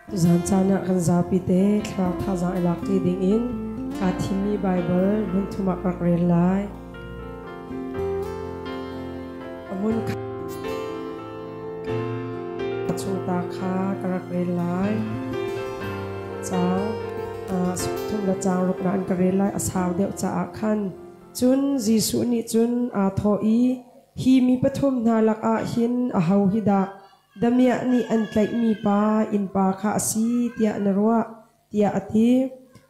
Tuzan caan ah kan zapi te thlarau thazaang i lak ṭi dingin kaa thimmi Baibal hmunthum ah ka rak rel lai. A hmun chung ta kha ka rak rel lai. Caang thum le caang ruk na an ka rel lai a sau deuh caah khan. Cun Jesuh nih cun aa thawh i, Hi mi pathum hna lakah hin aho hi dah damiah nih an tlaihmi pa innpa kha a si tiah na ruah, tiah a ti.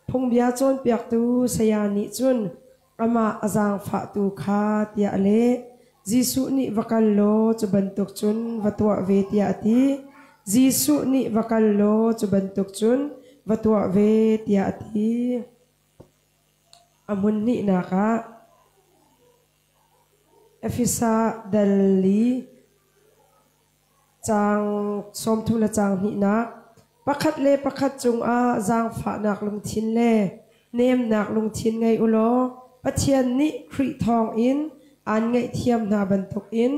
Phungbia cawnpiaktu saya nih cun amah a zaangfahtu kha tiah a leh. Jesuh nih va kal law cu bantuk cun va tuah ve tiah a ti. Jesuh nih va kal law cu bantuk cun va tuah ve tiah a ti. A hmun hnihnak ah Efesa dal li caang 30 le caang hnihnak pakhat le pakhat cungah zaangfahnak lungthin le nemnak lungthin ngei u law Pathian nih Khrih thawngin aan ngaihthiam hna bantukin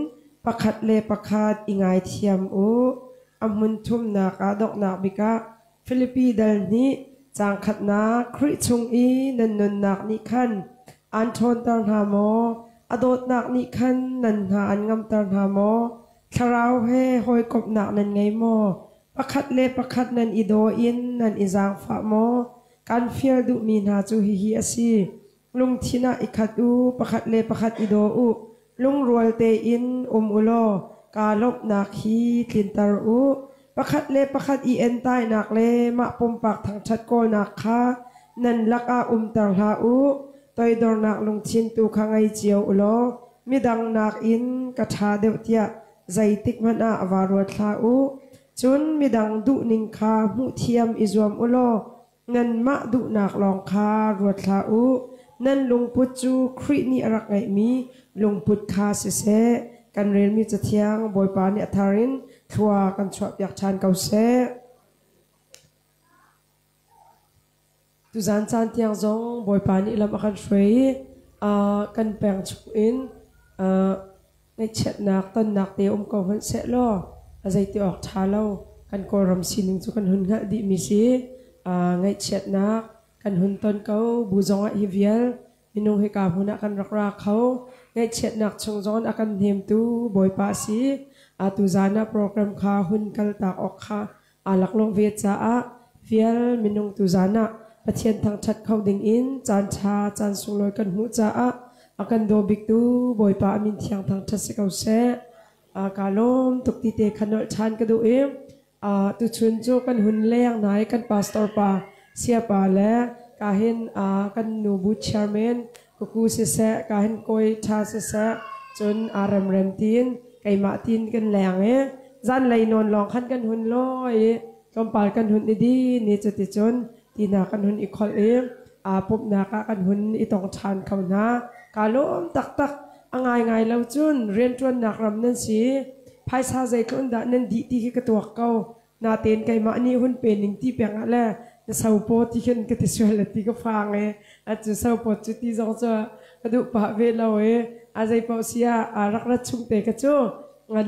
pakhat le pakhat i ngaithiam u. A hmun thumnak ah donghnak bik ah Filipi dal hnih caang khatnak Khrih chung i nan nunnak nih khan aan ṭhawnter hna maw? A dawtnak nih khan nan hna an ngamter hna maw? Thlarau he hawikomhnak nan ngei maw? Pakhat le pakhat nan i daw in nan i zaangfah maw? Kan fial duhmi hna cu hihi a si. Lungthin ah i khat u, pakhat le pakhat i daw u, lungrual tein um u law kaa lawmhnak hi tlinter u. Pakhat le pakhat i entainak le mah pumpak thangṭhat kawlnak kha nan lakah umter hlah u. Toidornak lungthin tu kha ngei cio u law midang nakin ka ṭha deuh tiah zeitikhmanh ah vaa ruat hlah u. Cun midang duhning kha hmuhthiam i zuam u law nanmah duhnak lawng kha ruat hlah u. Nan lungput cu Khrih nih a rak ngeihmi lungput kha siseh, kan relmi Cathiang Bawipa nih a thar in thlua kan chuahpiak ṭhan ko seh. Tuzan caan tiang zong Bawipa nih lam a kan hruai i kan peng chungin ngaihchiatnak tonnak te um ko hmanh sehlaw a zeiti awk ṭha lo kan Kawlram sining cu kan hun hngalh dihmi si. Ngaihchiatnak kan hun ton ko bu zongah hi vial minung hika hmun ah kan rak ra kho. Ngaihchiatnak chung zong a kan hnemtu Bawipa a si. Tuzan ah program kha hun kaltak awk kha aa laklawh ve caah vial minung tuzan ah Pathian thangṭhat kho dingin caan ṭha caan sunglawi kan hmuh caah a kan daw biktu Bawipa a min thiang thangṭhat si ko seh. Kaa lawm tuk ti te kha nolh ṭhan ka duh i tuchun cu kan hun leng nai kan pastor pa siapa le ka hin kan nu bu chairman kuku siseh ka hin kawi ṭha siseh cun aa remrem tiin keimah tiin kan leng i zanlei nawn lawng khan kan hun lawi i tlawmpal kan hun i din i cuticun tina kan hun i kholh i aa pumhnak ah kan hun i tong ṭhan kho hna. Kaa lawm taktak. A ngaingai lo cun rianṭuannak ram nan si. Phaisa zeitlun dah nan dih ti khi ka tuak ko. Natein keimah nih hun pe ning ti peng ah le na sopaw ti khin ka ti sual ti ka phang i acu sopaw cu ti zong cu ka duh pah ve lo i a zeipaoh si ah a rak rat chung te ka cu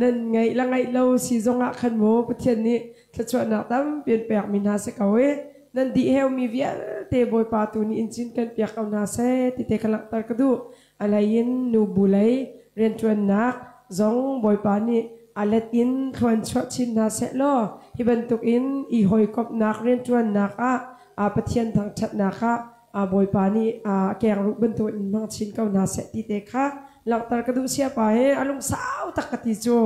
nan ngaih la ngaih lo si zong ah khan mu Pathian nih thluachuahnak tampi an pekmi hna si ko i nan dih heumi vialte Bawipa tu nih in cin kan piak ko hna seh ti te ka langhter ka duh. A hlei in nubu lei rianṭuannak zong Bawipa nih a let in thluan chuah chin hna seh law hi bantuk in i hawikomhnak rianṭuannak ah Pathian thangṭhatnak ah Bawipa nih a kengruh bantuk in hmang chin ko hna seh ti te kha langhter ka duh. Siapa he a lungsau tak ka ti cu.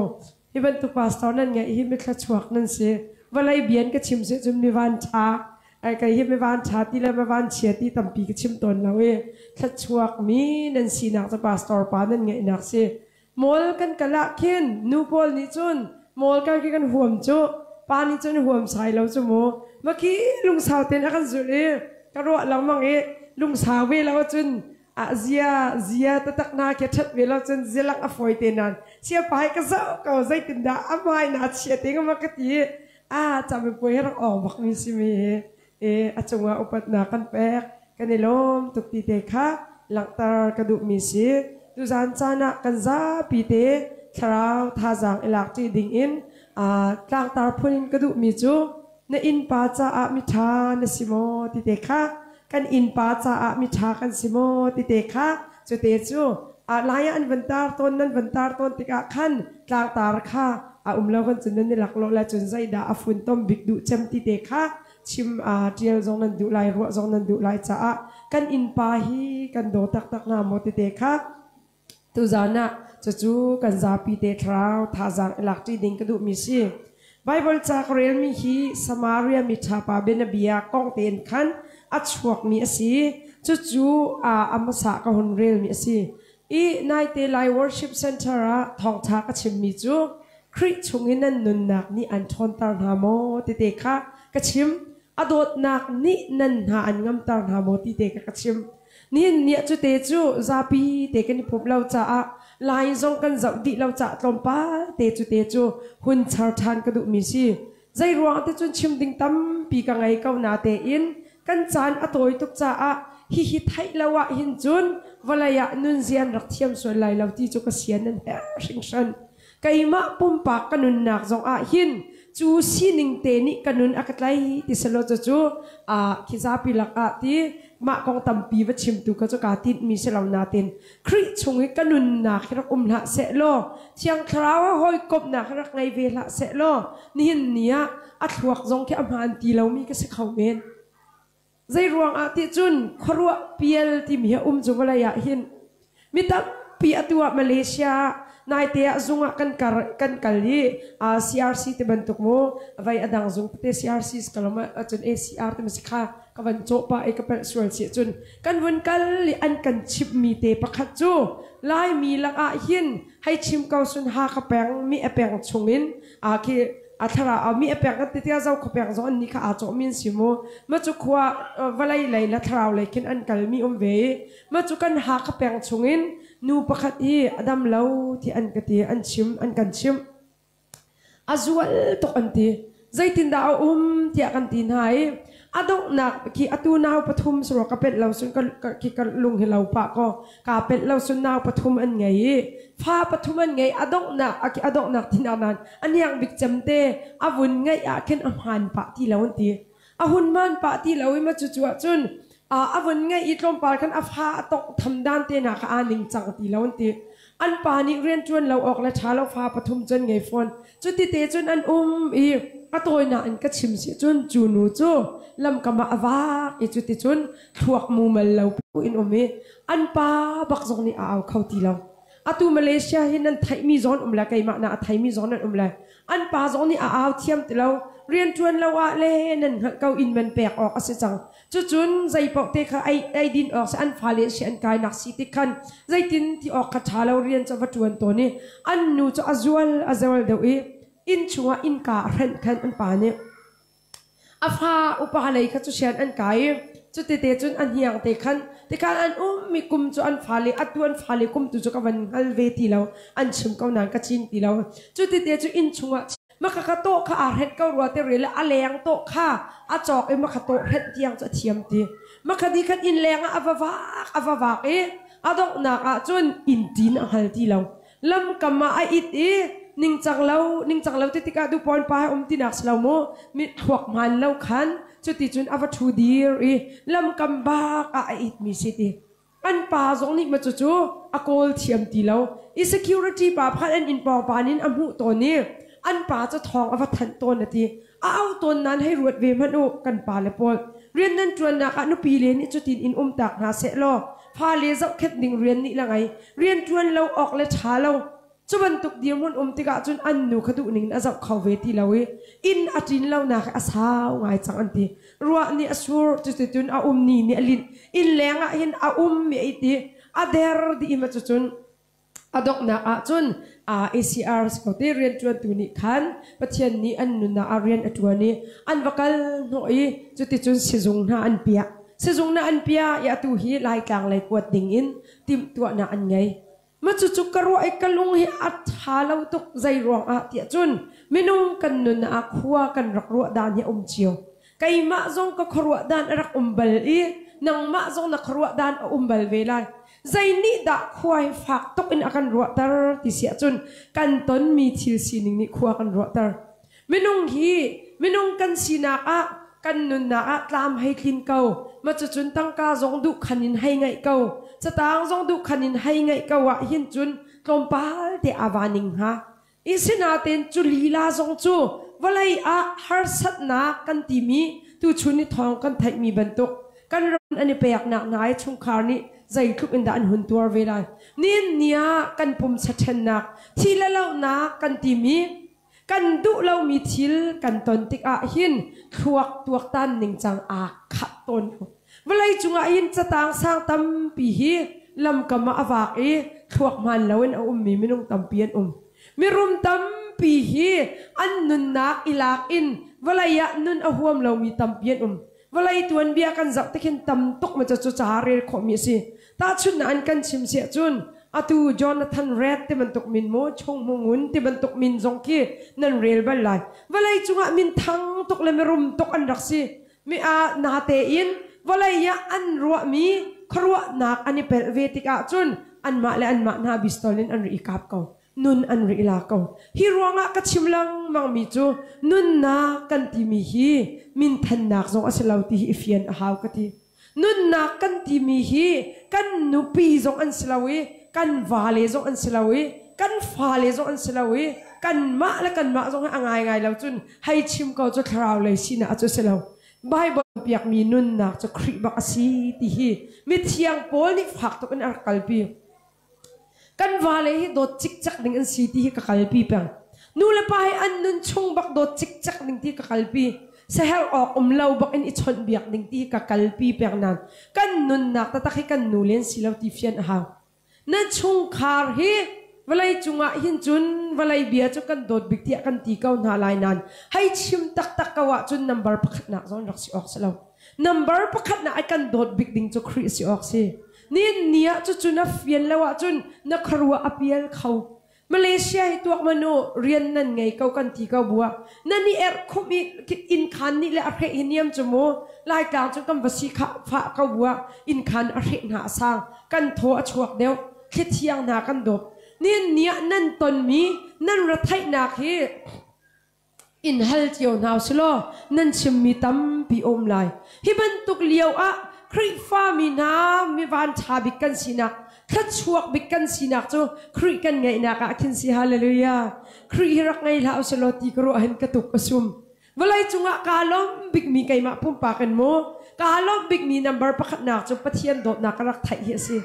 Hi bantuk pastor nan ngeih hi mithla chuak nan si. Vawlei bian ka chim si cun mi van ṭha ai kai hi mi van ṭha ti le mi van chia ti tampi ka chim tawn lo i thlachuak mi nan sinak cu pastor pa nan ngeihnak si. Mawl kan kal ah khin nu pawl nih cun mawl kal khi kan huam cu, pa nih cun huam sai lo cu mu. Maki lungsau tein a kan zulh i ka ruah lengmang i lungsau ve lo ahcun a zia zia tatak na ke that ve lo cun zialak a fawi te nan sia pai ka zoh ko zeitindah a hmai na chia te ngama ka ti a cami puai rak ong bak mi si mi hi e a cungah upatnak kan pek kan i lawm tuk ti te kha langhter ka duh mi si. Tuzan caan ah kan zapi te thlarau thazaang i lak ṭi ding in tlangtar phun in ka duh mi cu. Na innpa caah miṭha na si maw ti te kha kan innpa caah miṭha kan si maw ti te kha cute cu lai ah an van tar tawn nan van tar tawn tikah khan tlangtar kha a um lo kan cun nan i laklawh le cun zeidah a funtom bik duh cem ti te kha chim ṭial zong nan duh lai ruah zong nan duh lai caah kan innpa hi kan daw taktak hna maw ti te kha Tuzaan ah cucu kan zapi te thlarau thazaang i lakṭi ding ka duhmi si. Baibal ca ka relmi hi Samaria miṭha pa bianabia kong tein khan a chuakmi a si. Cucu a hmasa ka hun relmi a si. I naite Lai Worship Center ah thawngṭha ka chimmi cu Khrih chungin nan nunnak nih an ṭhawnter hna maw tite kha ka chim. A dawtnak nih nan hna an ngamter hna maw ti te kha ka chim. Nihin ni ah cute cu zapi te kan i pumh lo caah Lai zong kan zoh dih lo caah tlawmpal te cute cu hun char ṭhan ka duhmi si. Zei ruang te cun chim ding tampi ka ngei ko na tein kan caan a tawi tuk caah hihi theih lo ah hin cun vawlei ah nunzian rak thiam sual lai lo ti cu ka sian nan herh hringhran. Keimah pumpak ka nunnak zong ah hin cu sining te nih ka nun a ka tlai ti selaw cucu khi zapi lakah ti mah kong tampi va chimtu kha cu kaa tinhmi si lo nain Khrih chung i ka nunnak hi rak um hlah seh law Thiang Thlarau he hawikomhnak hi rak ngei ve hlah seh law nihin ni ah a thluak zong khi a hmaan ti lomi ka si kho men. Zei ruangah ti cun khuaruah pial timi hi a um cu vawlei ah hin mi tampi atu ah Malaysia ah naite ah zung ah kan kar kan kal i CRC ti bantuk mu vai a dang zung tete CRC kalom cun ACR ti si kha ka van cawh pa i ka pelh sual si cun kan vun kal i an kan chimh mi te pakhat cu Laimi lakah hin hei chim ko sun ha ka peng mi a peng chungin a khi a thlarau a mi a pek kan ti tiah zo kha pek zong an nih kha aa cawh mi an si mu ma cu khua vawlei lei le thlarau lei khin an kal mi um ve i ma cu kan ha kha peng chungin nu pakhat hi a dam lo ti an ka ti an chim an kan chimh a zual tuk an ti zeitindah a um tiah kan ti hna i a donghnak khi atu nau pathum suro ka pelh lo sun ka khi ka lung hi lo pah ko ka pelh lo sun nau pathum an ngei i fa pathum an ngei a donghnak a donghnak thin nan a niang bik cem te a vun ngeih ah khin a hmaan pah ti lo an ti a hun hmaan pah ti lo i ma cu cu ah cun a vun ngeih i tlawmpal khan a fa a tongh tham dan te na kha aa ning cang ti lo an ti an pa nih rianṭuan lo awk le ṭha lo fa pathum cun ngei fawn cuti te cun an um i a tawinak in ka chim si cun cu nu cu lamkam ah a vak i cuti cun thluak mumal lo pu in um i an pa bak zong nih a au kho ti lo atu Malaysia hi nan theihmi zawn um le keimah na a theimi zawn an um le an pa zong nih a au thiam ti lo rianṭuan lo ah le nan hngalh ko inn man pek awk a si cang Cucun zeipaoh te kha ei, ei din awk si an fale si an kainak si ti khan zeitin ti awk kha ṭha lo rian cu va ṭuan tawn i an nu cu a zual a zual deuh i inn chungah innka a hrenh khan an pa nih a fa upa lei kha cu sian an kai i cutete cun a hniang te khan tikhan an ummi kum cu an fale atu an fale kum tu cu ka van hngal ve ti lo an chim ko nain ka cin ti lo cutete cu inn chungah Maka ka tawh kha aa hrenh ko rua te rel a leng tawh kha a cawk i maka tawh hrenh tiang cu a thiam ti. Maka di khan inn leng ah a va vak a va vak i a donghnak ah cun inn ṭin a hngal ti lo. Lamkam ah a it i ningcang lo ningcang lo ti tikah dupawn pa he um tinak si lo mu mi thluak hmaan lo khan cuti cun a va ṭhu dir i lamkam bak ah a it mi si ti. An pa zong nih ma cucu a kawl thiam ti lo i security pa pakhat an inn pawng pa nin a hmuh tawn i an pa cu thawng a va thanh tawn a ti. A au tawn nain hei ruat ve hmanh u kan pa le pawl rian nan ṭuannak ah nupi le nih cutin in um tak hna seh law fale zohkhenh ding rian nih la ngei rian ṭuan lo awk le ṭha lo Cu bantuk dirhmun um tikah cun an nu kha duhning in a zoh kho ve ti lo i inn a ṭin lonak a sau ngai cang an ti. Ruah nih a sur, cuticun a um ni nih a linh. Inn leng ah hin a um mi a it i a der dih i ma cucun a donghnak ah cun ACR ko te rianṭuantu nih khan Pathian nih an nunnak ah rian a ṭuan i an va kal hnawh i cuticun sizung hna an piah. Sizung hna an piah i atu hi Laitlang lei kuat ding in timhtuahnak an ngei. Ma cucu ka ruah i ka lung hi a ṭha lo tuk zei ruangah tiah cun minung kan nun ah khua kan rak ruah dan hi a um cio. Keimah zong ka khuaruah dan a rak um bal i nangmah zong na khuaruah dan a um bal ve lai. Zei nih dah khua hi fak tuk in a kan ruahter ti si ahcun kan tonmi thil sining nih khua kan ruahter. Minung hi Minung kan sinak ah kan nunnak ah tlam hei tlin ko. Ma cucun tangka zong duh khan in hei ngeih ko. Catang zong duh khan in hei ngeih ko ah hin cun tlawmpal te aa va ning hnga. I sinain cu lila zong cu vawlei ah harsatnak kan timi tuchun ni thawng kan theihmi bantuk kan ram an i peknak hna i chungkhar nih zeitluk in dah an hun tuar ve lai. Nihin ni ah kan pumsa ṭhennak, thi le lohnak kan timi kan duh lomi thil kan ton tikah hin thluak tuaktan ningcang aa khat tawn lo. Vawlei cungah hin catang sang tampi hi lamkam ah a vak i thluak hmaan loin a ummi minung tampi an um. Mirum tampi hi an nunnak i lak in vawlei ah nun a huam lomi tampi an um. Vawlei tuanbia kan zoh tikhin tam tuk ma cu ca rel khawhmi a si. Tahchunhnak an kan chim siah cun atu Jonathan Red ti bantuk min maw Chung Hmu Ngun ti bantuk min zong khi nan rel bal lai. Vawlei cungah min thang tuk le mirum tuk an rak si. Mi ah natein vawlei ah an ruahmi khuaruahnak an i pelh ve tikah cun anmah le anmah hna bistol in an ri i kap ko. Nun an ri la ko. Hi ruangah ka chim lengmangmi cu nunnak kan timi hi minthannak zong a si lo ti hi i fian a hau ka ti. Nunnak kan timi hi kan nupi zong an si lo i kan vale zong an si lo i kan fale zong an si lo i kanmah le kanmah zong hi a ngaingai lo cun hei chim ko cu thlarau lei sinak cu si lo. Bible piakmi nunnak cu Khrih bak a si ti hi mithiang Paul nih fak tuk in a rak kalpi. Kan vale hi dawt cikcek ding an si ti hi ka kalpi peng. Nu le pa hi an nun chung bak dawt cikcek ding ti ka kalpi. Saherh awk um lo bak in i chawnh biak ding ti hi ka kalpi peng nain kan nunnak taktak hi kan nu len si lo ti fian a hau. Na chungkhar hi vawlei cungah hin cun vawlei bia cu kan dawt bik tiah kan ti ko hna lai nain hei chim taktak ko ahcun number pakhatnak zong rak si awk si lo. Number pakhatnak ai kan dawt bik ding cu Khrih si awk si. Nihin ni ah cucu na fian lo ahcun na khuaruah a pial kho. Malaysia hi tuak man u, rian nan ngei ko kan ti ko bu ah nan i erh khumh i inn khaan nih le a hreh hi niam cu mu. Laitlang cu kan va si kha fah ko bu ah inn khaan a hreh hna a sang. Kan thaw a chuak deuh. Thlithiang hna kan dawp. Nihin ni ah nan tonmi nan retheihnak hi in hal cio hna usih nan chimmi tampi a um lai. Hi bantuk lio ah Khrihfami hna mi vanṭha bik kan sinak, thluachuak bik kan sinak cu Khrih kan ngeihnak ah khin si. Hallelujah. Khrih hi rak ngei hlah usih law ti ka ruah hin ka tuk a sum. Vawlei cungah kaa lawm bikmi keimah pumpak in mu, kaa lawm bikmi number pakhatnak cu Pathian dawtnak ka rak theih hi a si.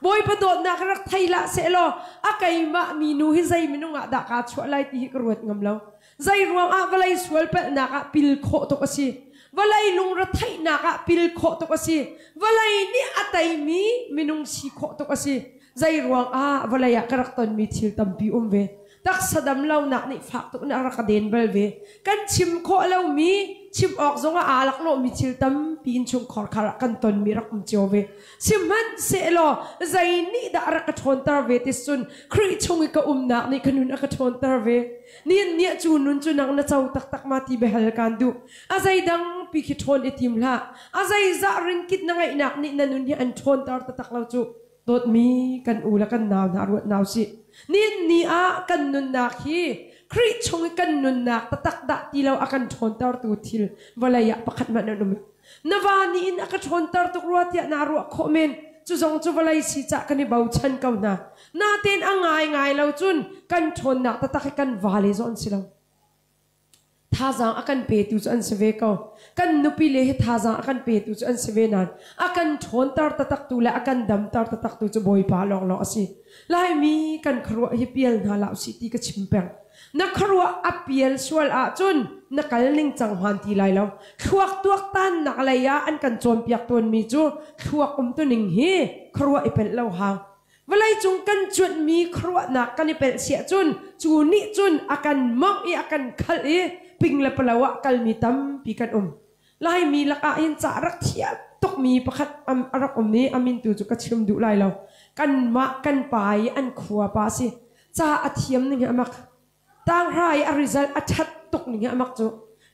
Bawipa dawtnak rak thei hlah sehlaw a keimah minu hi zei minung ah dah kaa chuah lai ti hi ka ruat ngam lo. Zei ruangah vawlei sual palhnak ah pil khawh tuk a si. Vawlei lungretheihnak ah pil khawh tuk a si. Vawlei nih a teimi minung si khawh tuk a si. Zei ruangah vawlei ah ka rak tonmi thil tampi um ve. Taksa dam lonak nih fak tuk in a rak ka den bal ve. Kan chim khawh lomi, chim awk zongah aa laklawhmi thil tampi innchungkhar khar ah kan tonmi rak um cio ve. Sihmanhsehlaw zei nih dah a rak ka ṭhawnter ve ti cun Khrih chung i ka umnak nih ka nun a ka ṭhawnter ve. Nihin ni ah cu nun cu nang na co taktak ma ti biahal kaan duh. A zeidang pi khi ṭhawn i tim hlah. A zeizah ringkit na ngeihnak nih na nun hi an ṭhawnter taktak lo cu. Dawtmi kan u le kan nau hna ruat hna usih. Nihin ni ah kan nunnak hi Khrih chung i kan nunnak taktak dah ti lo a kan ṭhawntertu thil vawlei ah pakhat hmanh an um. Na va nih in a ka ṭhawnter tuk rua tiah naa ruah khawh men. Cu zong cu vawlei si cah kan i bochan ko hna. Natein a ngaingai lo cun kan ṭhawnnak taktak hi kan vale zawn si lo. Thazaang a kan petu cu an si ve ko. Kan nupile hi thazaang a kan petu cu an si ve nain a kan ṭhawnter taktaktu le a kan damter taktaktu cu Bawipa lawnglawng a si. Laimi kan khuaruah hi pial hna hlah usih ti ka chim peng. Na khuaruah a pial sual ahcun na kal ningcang hmaan ti lai lo. Thluak tuaktannak lei ah an kan cawnpiak tawnmi cu thluak umtuning hi khuaruah i pelh lo hau. Vawleicung kan cuanhmi khuaruahnak kan i pelh siah cun cu nih cun a kan mawngh i a kan khalh i ping le palo ah kalmi tampi kan um. Laimi lakah hin ca rak thiam tukmi pakhat a rak um i a min tu cu ka chim duh lai lo. Kanmah kan pa i an khua pa a si. Ca a thiam ning hi a mak. Tanghra i a result a ṭhat tuk ning hi a mak cu.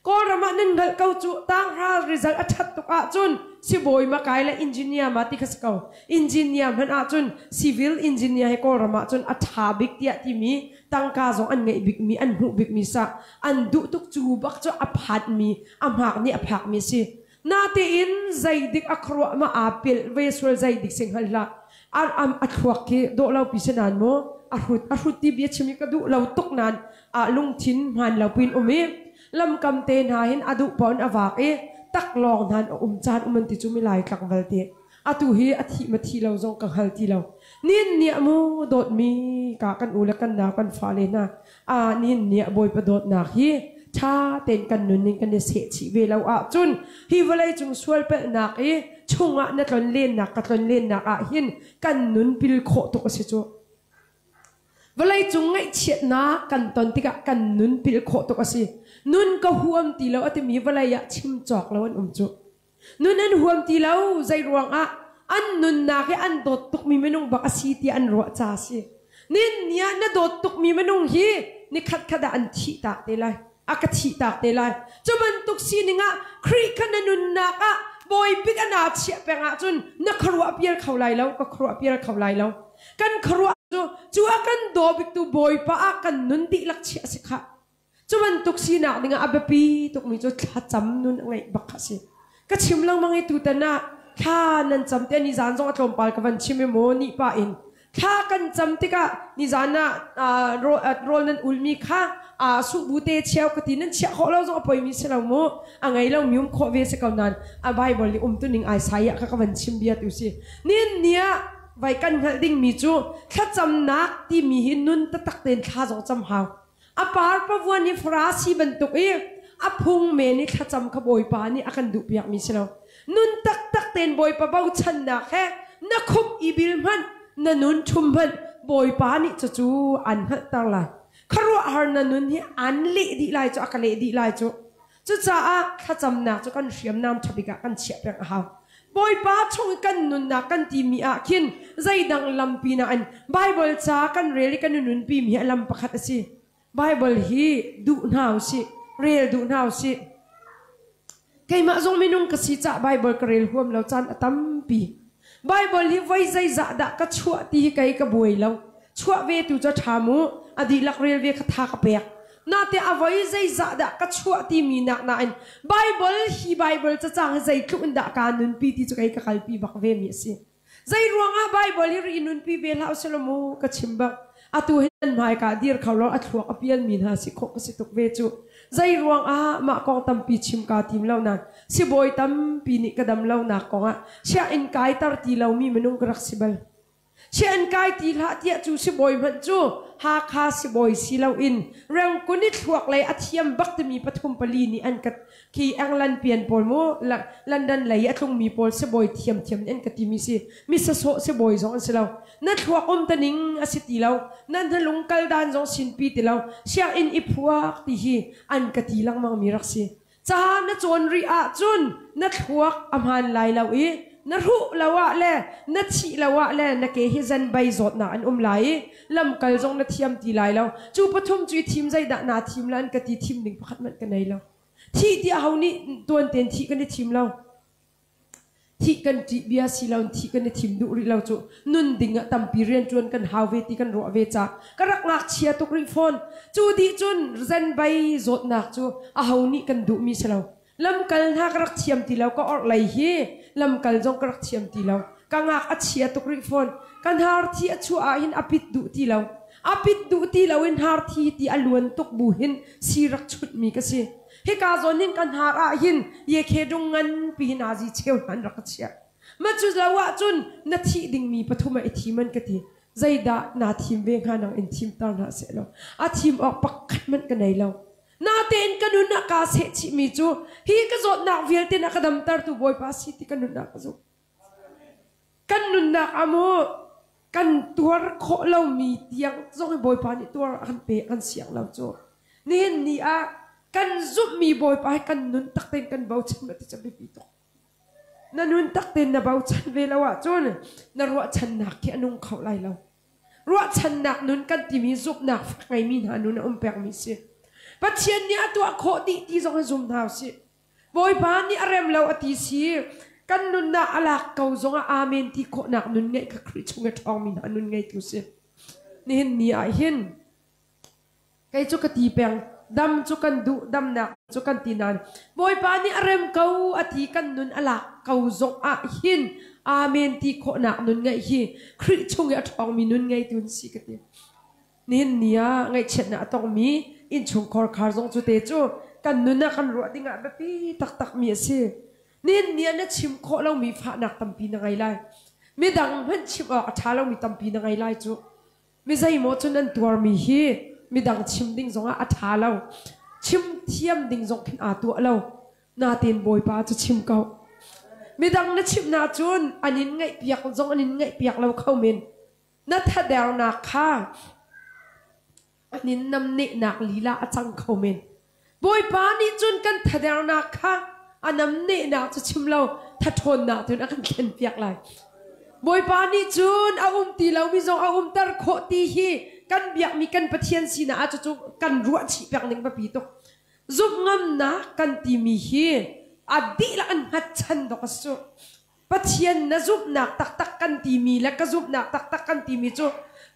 Kawlram ah nan hngalh ko cu tanghra result a ṭhat tuk ahcun sibawi ma kai le engineer ma ti kha si ko. Engineer hmanh ahcun civil engineer hi Kawlram ahcun a ṭha bik tiah timi tangka zong an ngeih bikmi an hmuh bikmi sa an duh tuk cu bak cu a phanmi a hmak nih a phakmi si. Natein zeidik a khuaruah ma aa pelh ve sual zeidik si hngal hlah. A thluak khi dawh lo pi si nain mu a hrut a hrut ti bia chim hi ka duh lo tuk nain a lungthin hmaan lo piin um i lamkam te hna hin a duh paoh in a vak i taklawng hna in a um caan um an ti cu milai tlangval ti atu hi a thih ma thi lo zong ka hngal ti lo nin niah mu dawtmi ka kan u le kan nau kan fale hna a nin niah bawipa dawtnak hi ṭha tein kan nun ning kan i sehchih ve lo ahcun hi vawlei cung sualpalhnak i chungah na tlon lennak ka tlon lennak ah hin kan nun pil khawh tuk a si cu. Vawleicung ngaihchiatnak kan ton tikah kan nun pil khawh tuk a si. Nun ka huam ti lo a timi vawlei ah chim cawk lo an um cu. Nun an huam ti lo zei ruangah an nunnak hi an dawt tukmi minung bak a si tiah an ruah ca a si. Nin ni ah na dawt tukmi minung hi ni khatkhat ah an thih tak te lai. A ka thih tak te lai. Cu bantuk sining ah Khrih kha na nunnak ah bawibik a naa chiah peng ahcun na khuaruah pial kho lai lo, ka khuaruah pial kho lai lo. Kan khuaruah cu cu a kan daw biktu Bawipa ah kan nun dihlak chiah a si khah. Cu bantuk sinak dingah a biapi tukmi cu thlacam nun a ngeih bak kha a si. Ka chim lengmang i tutan ah thla nan cam te ni zan zong a tlawmpal ka van chim i maw nih pah in thla kan cam tikah nizan ah rawl nan ulmi kha suhbu te cheu ka ti nan chiah khawh lo zong a poimi si lo mu a ngei lo mi um khawh ve si ko nan a Bible nih um tu ning Isaiah kha ka van chim bia tu si nin nia vai kan hngalh dingmi cu thlacamnak timi hi nun taktak tein thla zong cam hau A par pavuan i Farasi bantuk i a phung men i thlacam kha Bawipa nih a kan duhpiakmi si lo. Nun taktak tein Bawipa bochannak he na khup i bil hmanh, na nun ṭhum hmanh Bawipa nih cucu an hngalhter lai. Khuaruahhar na nun hi an leh dih lai cu a ka leh dih lai cu. Cucaah thlacamnak cu kan hriamnam ṭha bik ah kan chiah peng a hau. Bawipa chung i kan nunnak kan timi ah khin zeidang lampi nain Baibal ca kan rel i kan i nunpimi hi a lam pakhat a si. Baibal hi duh hna u sih, rel duh hna u sih. Keimah zong minung ka si cah Baibal ka rel huam lo caan a tampi. Baibal hi voi zeizah dah ka chuah ti hi kei ka buai lo. Chuah ve tu cu a ṭha mu, a dihlak rel ve kha tha ka pek. Nate a voi zeizah dah ka chuah timi nak nain Baibal hi Baibal cacang hi zeitluk in dah kaa nunpi ti cu kei ka kalpi bak ve mi a si. Zei ruangah Baibal hi ri nunpi ve hlah usih law mu ka chim bak. Atu hi nan hmaika dir kho lo a thluak a pialmi hna si khawh ka si tuk ve cu. Zei ruangah mah kong tampi chim kaa tim lo nain sibawi tampi nih ka dam lonak kongah sianginn kaiter ti lomi minung ka rak si bal. Sianginn kai ti hlah tiah cu sibawi hmanh cu Hakha sibawi si loin Rengkun i thluak lei a thiam bak timi pathum pali nih an ka khi England pian pawl mu London lei a tlungmi pawl sibawi thiamthiam nih an ka timi si mi sasawh sibawi zong an si lo na thluak um taning a si ti lo na hnalung kal dan zong sinpi ti lo sianginn i phuak ti hi an ka ti lengmang mi rak si Ca na cawn rih ahcun na thluak a hmaan lai lo i na hruh lo ah le na thih lo ah le na ke hi zenbei zawtnak an um lai i lamkal zong na thiam ti lai lo. Cu pathum cu i thim zeidah naa thim la an ka ti thim ding pakhat hmanh ka nei lo. Thih ti aho nih tuan tein thih kan i thim lo. Thih kan ṭih bia si lo thih kan i thim duh rih lo cu nun ding ah tampi rianṭuan kan hau ve ti kan ruah ve ca ka rak ngakchia tuk rih fawn. Cu dih cun zenbei zawtnak cu aho nih kan duhmi si lo. Lamkal hna ka rak thiam ti lo ka orhlei hi lamkal zong ka rak thiam ti lo. Ka ngak a chia tuk rih fawn. Ka hnar thi a chuah ah hin a pit duh ti lo. A pit duh ti lo in hnar thi ti a luan tuk bu hin si rak chutmi ka si. Hika zawn hin ka hnar ah hin yekhe dung nganpi hin azi cheu hna an rak ka chiah. Ma cu lo ahcun na thih dingmi pathum ah i thim an ka ti. Zeidah naa thim ve hnga nang in thim tar hna seh law. A thim awk pakhat hmanh ka nei lo. Natein ka nun ah kaa seh chihmi cu hi ka zawtnak vialte na ka damtertu Bawipa si ti ka nun ah ka zumh. Kan nunnak ah mu kan tuar khawh lomi tiang zong hi Bawipa nih tuar a kan pe kan siang lo cu. Nihin ni ah kan zumhmi Bawipa hi kan nun tak tein kan bochan ma ti cu biapi tuk. Na nun tak tein na bochan ve lo ahcun na ruahchannak khi a nung kho lai lo. Ruahchannak nun kan timi zumhnak fek ngeimi hna nun a um pekmi si. Pathian nih a tuah khawh dih ti zong hi zum hna usih. Bawipa nih a rem lo a ti si kan nunnak a lak ko zongah amen ti khawhnak nun ngeih kha Khrih chung i ṭhawngmi hna nun ngeitu si. Nihin ni ah hin kei cu ka ti peng dam cu kan duh damnak cu kan ti nain Bawipa nih a rem ko a ti kan nun a lak ko zong ah hin amen ti khawhnak nun ngeih hi Khrih chung i a ṭhawngmi nun ngeitu an si ka ti. Nihin ni ah ngaihchiatnak a tongmi innchungkhar khar zong cu te cu kan nun ah kan ruah dingah biapi taktakmi a si. Nihin ni ah na chim khawh lomi fahnak tampi na ngei lai. Midang hmanh chim awk a ṭha lomi tampi na ngei lai cu. Mi zeimaw cu nan tuarmi hi midang chim ding zongah a ṭha lo. Chim thiam ding zong khin aa tuah lo. Natin Bawipa cu chim ko. Midang na chimh cun an in ngaihpiak zong an in ngaihpiak lo kho men. Na thadernak kha an in namnehnak lila a cang kho men. Bawipa nih cun kan thadernak kha a namnehnak cu chim lo thathawnnak cun a kan thlenpiak lai. Bawipa nih cun a um ti lomi zong a umter khawh ti hi kan biakmi kan Pathian sinah ah cucu kan ruah chih pek ning biapi tuk. Zumh ngamnak kan timi hi a dihlak an hngatchan dawk a si cu. Pathian na zumhnak taktak kan timi le ka zumhnak taktak kan timi cu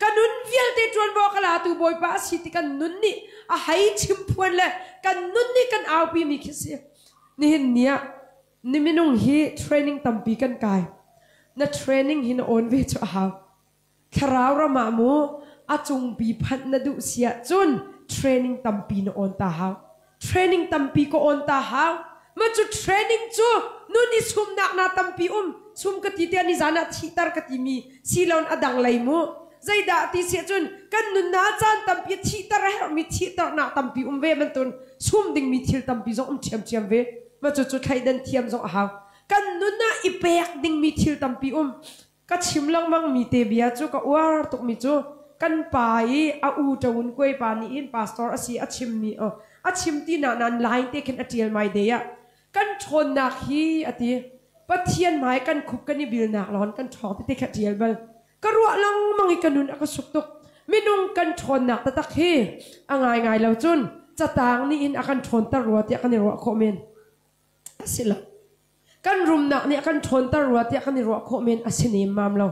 ka nun vialte ṭuanvo ka latu Bawipa a si ti kan nun nih a hei chimphuan le kan nun nih kan aupi mi khi si. Nihin ni ah ni minung hi training tampi kan kai. Na training hi na awn ve cu a hau. Thlarau ram ah mu a cungpi phanh na duh si ahcun training tampi na awn ta hau. Training tampi ka awn ta hau. Ma cu training cu nun i sumnak na tampi um. Sum ka ti te nizan ah thihter ka timi silon a dang lei mu. Zeidah ti si ahcun kan nunnak caan tampi thihter a herhmi thihternak tampi um ve bantun sum dingmi thil tampi zong um ṭhiamṭhiam ve. Ma cu cu thleidan thiam zong a hau. Kan nun ah i pek dingmi thil tampi um. Ka chim lengmang mi te bia cu ka uar tukmi cu kan pa i a u ṭawun kuai pa nih hin pastor a si a chimmi a chim ti na nan line te khin a ṭial mai de ah kan ṭhawnnak hi a ti Pathian hmai kan khup kan i bilnak lawng kan ṭhawng tete kha ṭial bal ka ruah lengmang i ka nun a ka suk tuk minung kan ṭhawnnak taktak hi a ngaingai lo cun catang nih hin a kan ṭhawnter rua tiah kan i ruah khawh men a si lo Kan rumnak nih a kan ṭhawnter rua tiah kan i ruah khawh men a si nemmam lo.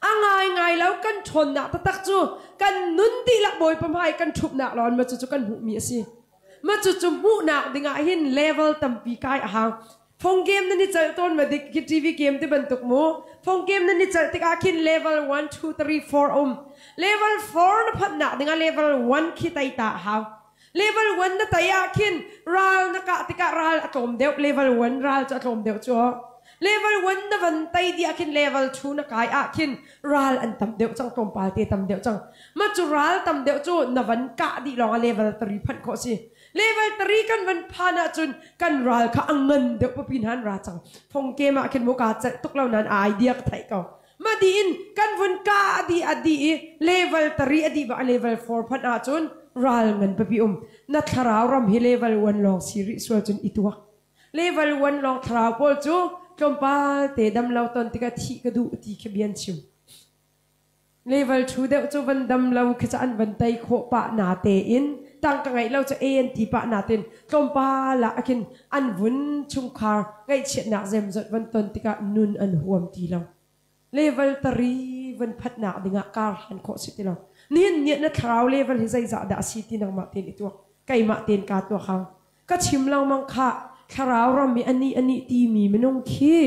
A ngaingai lo kan ṭhawnnak taktak cu kan nun dihlak Bawipa hmai kan ṭhupnak lawn ma cucu kan hmuhmi a si. Ma cucu hmuhnak dingah hin level tampi kai a hau. Phone game nan i celh tawn ma dik khi TV game ti bantuk mu. Phone game nan i celh tikah khin level 1, 2, 3, 4 um. Level 4 na phanhnak dingah level 1 khi tai ta a hau. Level 1 na tai ah khin ral na kah tikah ral a tlawm deuh. Level 1 ral cu a tlawm deuh cu. Level 1 na van tai dih ah khin level 2 na kai ah khin ral an tam deuh cang tlawmpal te tam deuh cang. Ma cu ral tam deuh cu na van kah dih lawng ah level 3 phanh khawh si. Level 3 kan van phan ahcun kan ral kha a ngan deuh papi hna an ra cang. Phong kem ah khin mu ka celh tuk lo nain idea ka theih ko. Ma di in kan vun ka adi adi i level 3 adi ba level 4 phanh ahcun ral ngan papi um na thlarau ram hi level 1 lawng si rih sual cun i tuak level 1 lawng thlarau pawl cu tlawmpal te dam lo ton tikah thih ka duh ti khi bian chim level 2 deuh cu van dam lo khi ca an van tei khawh pah na te in tang ka ngeih lo cu a an ti pah na ten tlawmpal ah khin an vun chungkhar ngaihchiatnak zemzot van ton tikah nun an huam ti lo level tari van phatnak dingah kar hlan khawh si ti lo nihin ni na thlarau level hi zeizah dah a si ti nangmah tein i tuak keimah tein kaa tuak hau ka chim lengmang kha thlarau ram i ani ani timi minung khi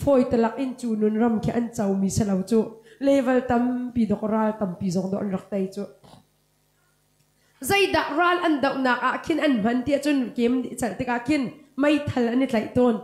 fawi talak in cu nun ram khi an comi si lo cu level tampi dok ral tampi zong do an rak tei cu Zeidah ral an dohnak ah khin an hman tiah cun kem nih celh tikah khin meithal an i tlaih tawn.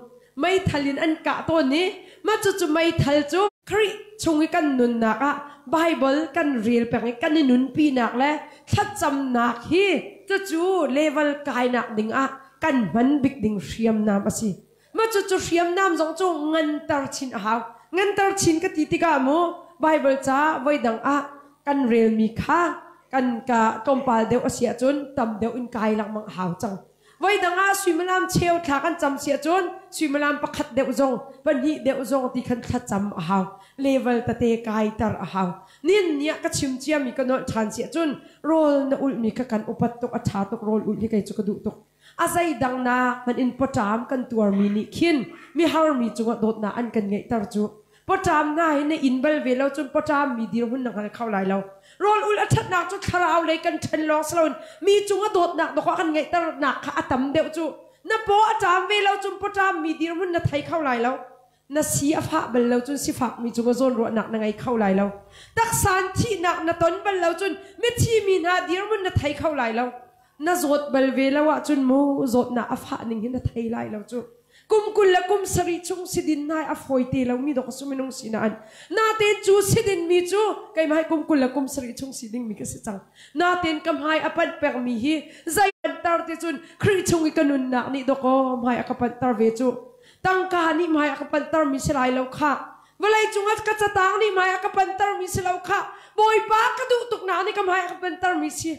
Meithal in an kah tawn i mah cucu meithal cu Khrih chung i kan nunnak ah Baibal kan rel peng i kan i nunpinak le thlacamnak hi cucu level kainak ding ah kan hman bik ding hriamnam a si. Mah cucu hriamnam zong cu nganter chin a hau. Nganter chin ka ti tikah mu Baibal ca voidang ah kan relmi kha kan ka tlawmpal deuh a si ahcun tam deuh in kai lengmang a hau cang. Voidang ah suimilam cheu thla kan cam si ahcun suimilam pakhat deuh zong pahnih deuh zong ti khan thlacam a hau. Level tete kaiter a hau. Nin ni ah ka chim ciami ka nolh ṭhan si ahcun rawl na ulhmi kha kan upat tuk a ṭha tuk rawl ulh hi kei cu ka duh tuk. A zeidang nak hmanh in pawṭam kan tuarmi nih khin miharmi cungah dawtnak an kan ngeihter cu. Pawṭam hna hi na inn bal ve lo cun pawṭam mi dirhmun na hngal kho lai lo. Rawl ulh a ṭhatnak cu thlarau lei kan ṭhen lawng si loin mi cung a dawtnak dawh kan ngeihternak kha a tam deuh cu. Na paw a ṭam ve lo cun pawṭam mi dirhmun na thei kho lai lo. Na si a fah bal lo cun sifakmi cung a zawnruahnak na ngei kho lai lo. Taksa in thihnak na ton bal lo cun mithi mi hna dirhmun na thei kho lai lo. Na zawt bal ve lo ahcun mu zawtnak a fah ning hi na thei lai lo cu. Kum 20 le kum 70 chung sidin nai a fawi te lomi dok su minung si nain natein cu sidin mi cu keimah hi kum 20 le kum 70 chung si ding mi ka si cang. Natein ka hmai a panh pekmi hi zei tar ti cun Khrih chung i ka nunnak nih dawkaw hmai a ka panhter ve cu. Tangka nih hmai a ka panhter mi si lai lo khah. Vawlei cungah ka catang nih hmai a ka panhter mi si lo khah. Bawipa ka duh tuk nak nih ka hmai a ka panhter mi si.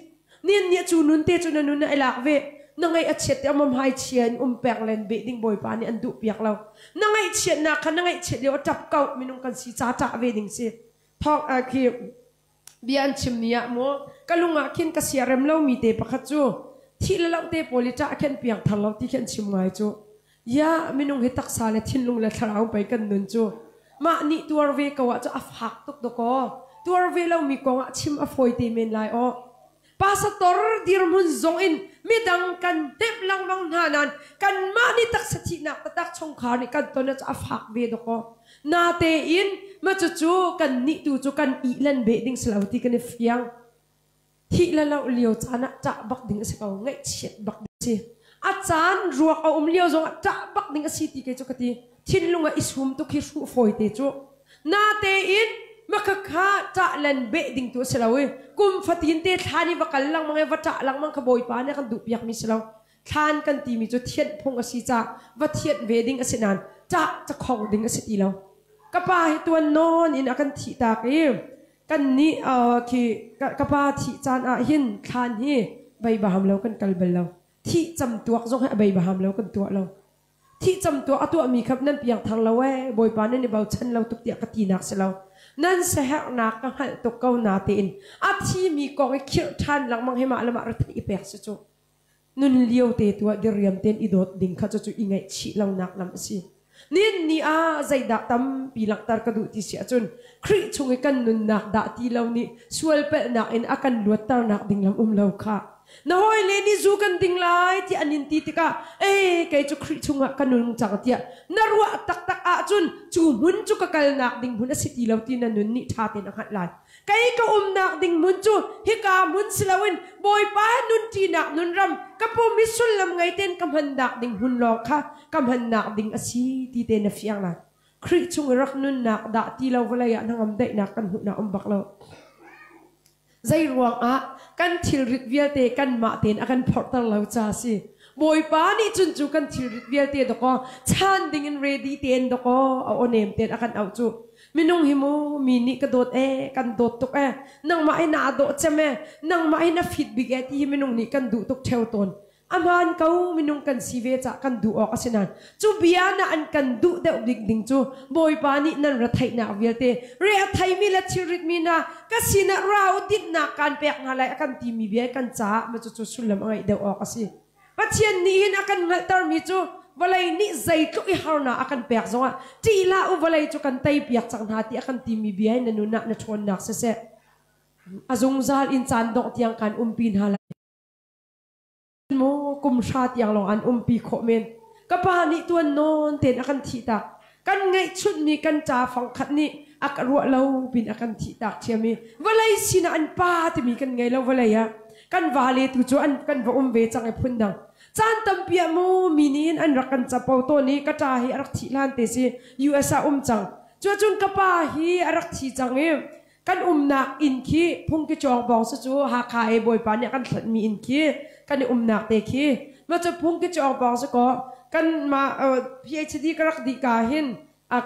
Nin nih cu nun te cu na nun ai lak ve. Na ngaih a chiat ti amam hai chia in um pek len beh ding Bawipa nih an duh piak lo. Na ngaihchiatnak kha na ngaihchiat lio a ṭap ko minung kan si ca ṭah ve ding si. Thawng khi bia an chim ni ah maw ka lung ah khin ka siarem lomi te pakhat cu thih le loh te pawl i ṭah khen piang thar lo ti khi an chim ngai cu. Ya minung hi taksa le thinlung le thlarau pei kan nun cu. Mah nih tuar ve ko ah cu a fak tuk dawkaw. Tuar ve lomi kong ah chim a fawi te men lai aw. Pastor dirhmun zong in midang kan hnemh lengmang hna nain kanmah nih taksa thihnak taktak chungkhar nih kan ton cu a fak ve dawkaw. Natein ma cucu kan nih tu cu kan ihlan beh ding si lo ti kan i fiang. Thih le loh lio caan ah ṭah bak ding a si ko, ngaihchiat bak ding a si. A caan ruak a um lio zongah ṭah bak ding a si ti kei cu ka ti. Thinlung ah i sum tuk hi hruh fawi te cu. Natein makhakha ṭah len beh ding tu a si lo i kum fatin te thlan i va kal lengmang i va ṭah lengmang kha Bawipa nih a kan duhpiakmi si lo. Thlan kan timi cu thianh phung a si caah va thianh ve ding a si nain ṭah cakhong ding a si ti lo. Ka pa hi tuan nawn in a kan thihtak i Kannih khi ka pa thih caan ah hin thlan hi beibaham lo kan kal bal lo. Thih camtuak zong hi a beibaham lo kan tuah lo. Thih camtuak a tuahmi kha nan piangthar lo ee, Bawipa nan i bochan lo tuk tiah ka tinak si lo. Nan siaherhnak ka hngalh tuk ko natein a thimi kong i khirh ṭhan lengmang hi mah le mah retheih i pek si cu. Nun lio te tu ah diriam tein i dawt ding kha cucu i ngaihchih lonak lam a si. Nin ni ah zeidah tampi langhter ka duh ti si ahcun Khrih chung i kan nunnak dah ti lo nih sualpalhnak in a kan luatternak ding lam um lo kha. Na hawile nih zu kan ding lai ti an in ti tikah ee kei cu Khrih chungah ka nung cang tiah na ruah taktak ahcun cu hmun cu ka kalnak ding hmun a si ti lo ti na nun nih ṭha tein a hngalh lai. Kei ka umnak ding hmun cu hika hmun si loin Bawipa he nunṭinak nunram ka pum hi sullam ngei tein ka hmannak ding hmun lawng kha ka hmannak ding a si ti te na fiang lai. Khrih chung i rak nunnak dah ti lo vawlei ah hnangam daihnak kan hmuhnak um bak lo. Zei ruangah kan thilrit vialte kanmah tein a kan phorhter lo ca a si. Bawipa nih cun cu kan thilrit vialte dawkaw chan ding in ready tein dawkaw a aw nem tein a kan auh cu. Minung hi mu mi nih ka dawt ee kan dawt tuk ee nangmah hi naa dawh cem ee nangmah hi na fit bik ee ti hi minung nih kan duh tuk ṭheo tawn. A hmaan ko minung kan si ve cah kan duh awk a si nain cu bia na an kan duh deuh bik ding cu Bawipa nih nan ra theihnak vialte re a theimi le thilrit mi hna ka sinah ra u dinhnak kaan pek hna lai a kan timi bia kan caah ma cucu sullam a ngeih deuh awk a si. Pathian nih hin a kan hngalhtermi cu vawlei nih zeitluk i harnak a kan pek zongah ṭih hlah u vawlei cu kan teipiak cang hna ti a kan timi bia in na nun ah na ṭhawnnak siseh a zungzal in caan dongh tiang kan umpi hna lai maw kum hra tiang lawng an umpi khawh men ka pa nih tuan nawn tein a kan thihtak kan ngeihchunhmi kan ca fangkhat nih a ka ruah lo pin a kan thihtak ṭhiam i vawlei sinah an pa timi kan ngei lo vawlei ah kan vale tu cu an kan va um ve cang i phundang caan tampi ah mu mi nih hin an rak kan capo tawn i ka ṭa hi a rak thih hlan te si US ah um cang cuacun ka pa hi a rak thi cang i kan umnak inn khi phungki cawng bawng si cu Hakha e Bawipa nih a kan hlatmi inn khi kan i umnak te khi ma cu phungki cawng bawng si kaw kan mah PhD ka rak dih ka hin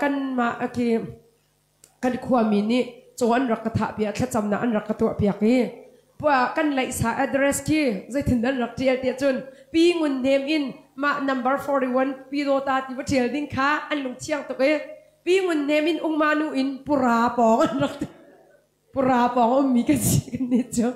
kan mah khi kan khuami nih caw an rak ka thah piak thlacamnak an rak ka tuah piak i. Kan laihsa address khi zeitin an rak tial tiah cun Pi Ngun Hnem in mah number 41 Pi Dawta ti va tial ding kha an lungthiang tuk i Pi Ngun Hnem in Ungma nu in Pura pawng an rak ti. Pura pawng ummi kan si kan nih cu.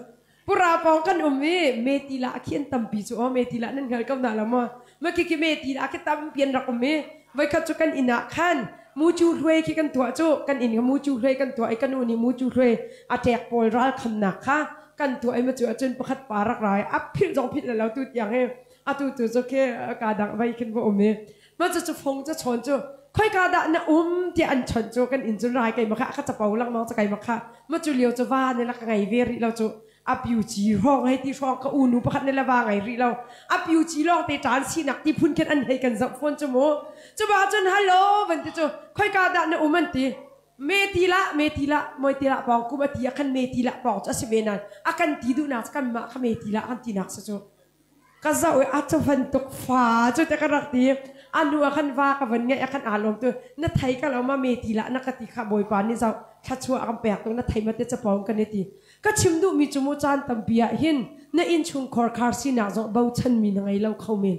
Pura pawng kan um i metila khi an tampi cu aw metila nan hngal ko na lo maw? Ma khi khi metila khi tampi an rak um i voikhat cu kan inn ah khan mucu hluai khi kan tuah cu kan inn kha mucu hluai kan tuah i ka nu nih mucu hluai a ṭek pawl ral khamnak kha kan tuah i ma cu ahcun pakhat pa rak ra i a philh zong philh lo tu tiang hi atu tu cu khi ka dang vai khin va um i ma cu cu fong cu chawn cu khoika dah na um tiah an chawnh cu kan inn cun rai kei ma kha ka capo lengmang ca kei ma kha ma cu lio cu va ne la ka ngei ve rih lo cu a piu ci hrawng hei ti hrawng ka unu pakhat ne le va ngei rih lo a piu ci lawng te ṭan sinak ti phun khin an hei kan zoh fawn cu mu cu ba cun hello van ti cu khoika dah na um an ti me ti la me ti la moi ti la pawng kum a ti a khan me ti la pawng cu a si ve nan a kan ti duhnak kan mah kha me ti la kan ti nak si cu Ka zoh i a cu bantuk fa cu te ka rak ti. A nu ah khan va ka van ngeih ah khan aa lawm tu na thei ka lo ma me ti lah na ka ti kha Bawipa nih zoh thluachuah a kan pek tuk na thei ma te capo kan i ti. Ka chim duhmi cu mu caan tampi ah hin na innchungkhar khar sinak zong bochan mi na ngei lo kho men.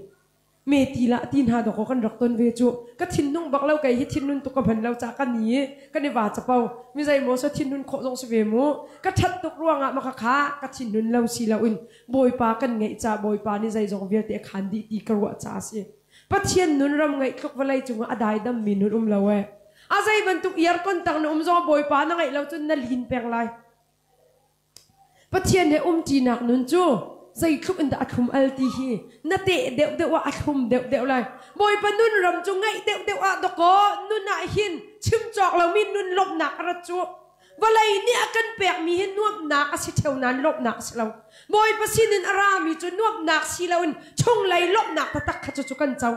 Me ti lah ti hna dawkaw kan rak ton ve cu. Ka thinlung bak lo kei hi thinlung tuk ka hman lo ca ka ni kan i va capo. Mi zei maw so thinlung khawh zong si ve mu. Ka ṭhat tuk ruangah ma kha kha ka thinlung lo si loin Bawipa kan ngeih ca Bawipa nih zeizong vialte a khaan dih ti ka ruah caah a si. Pathian nun ram ngeih tluk vawlei cungah a daidam mi nun um lo ee. A zei bantuk iarkon tang na um zong Bawipa na ngeih lo cun na lin peng lai. Pathian he umṭinak nun cu zeitluk in dah a thlum al ti hi na teh deuh deuh ah a thlum deuh deuh lai. Bawipa nun ram cu ngeih deuh deuh ah dawkaw nun ah hin chim cawk lomi nun lawmhnak a rat cu. Vawlei nih a kan pekmi hi nuamhnak a si ṭheo nain lawmhnak a si lo. Bawipa sinin a rami cu nuamhnak si loin chunglei lawmhnak taktak kha cucu kan co.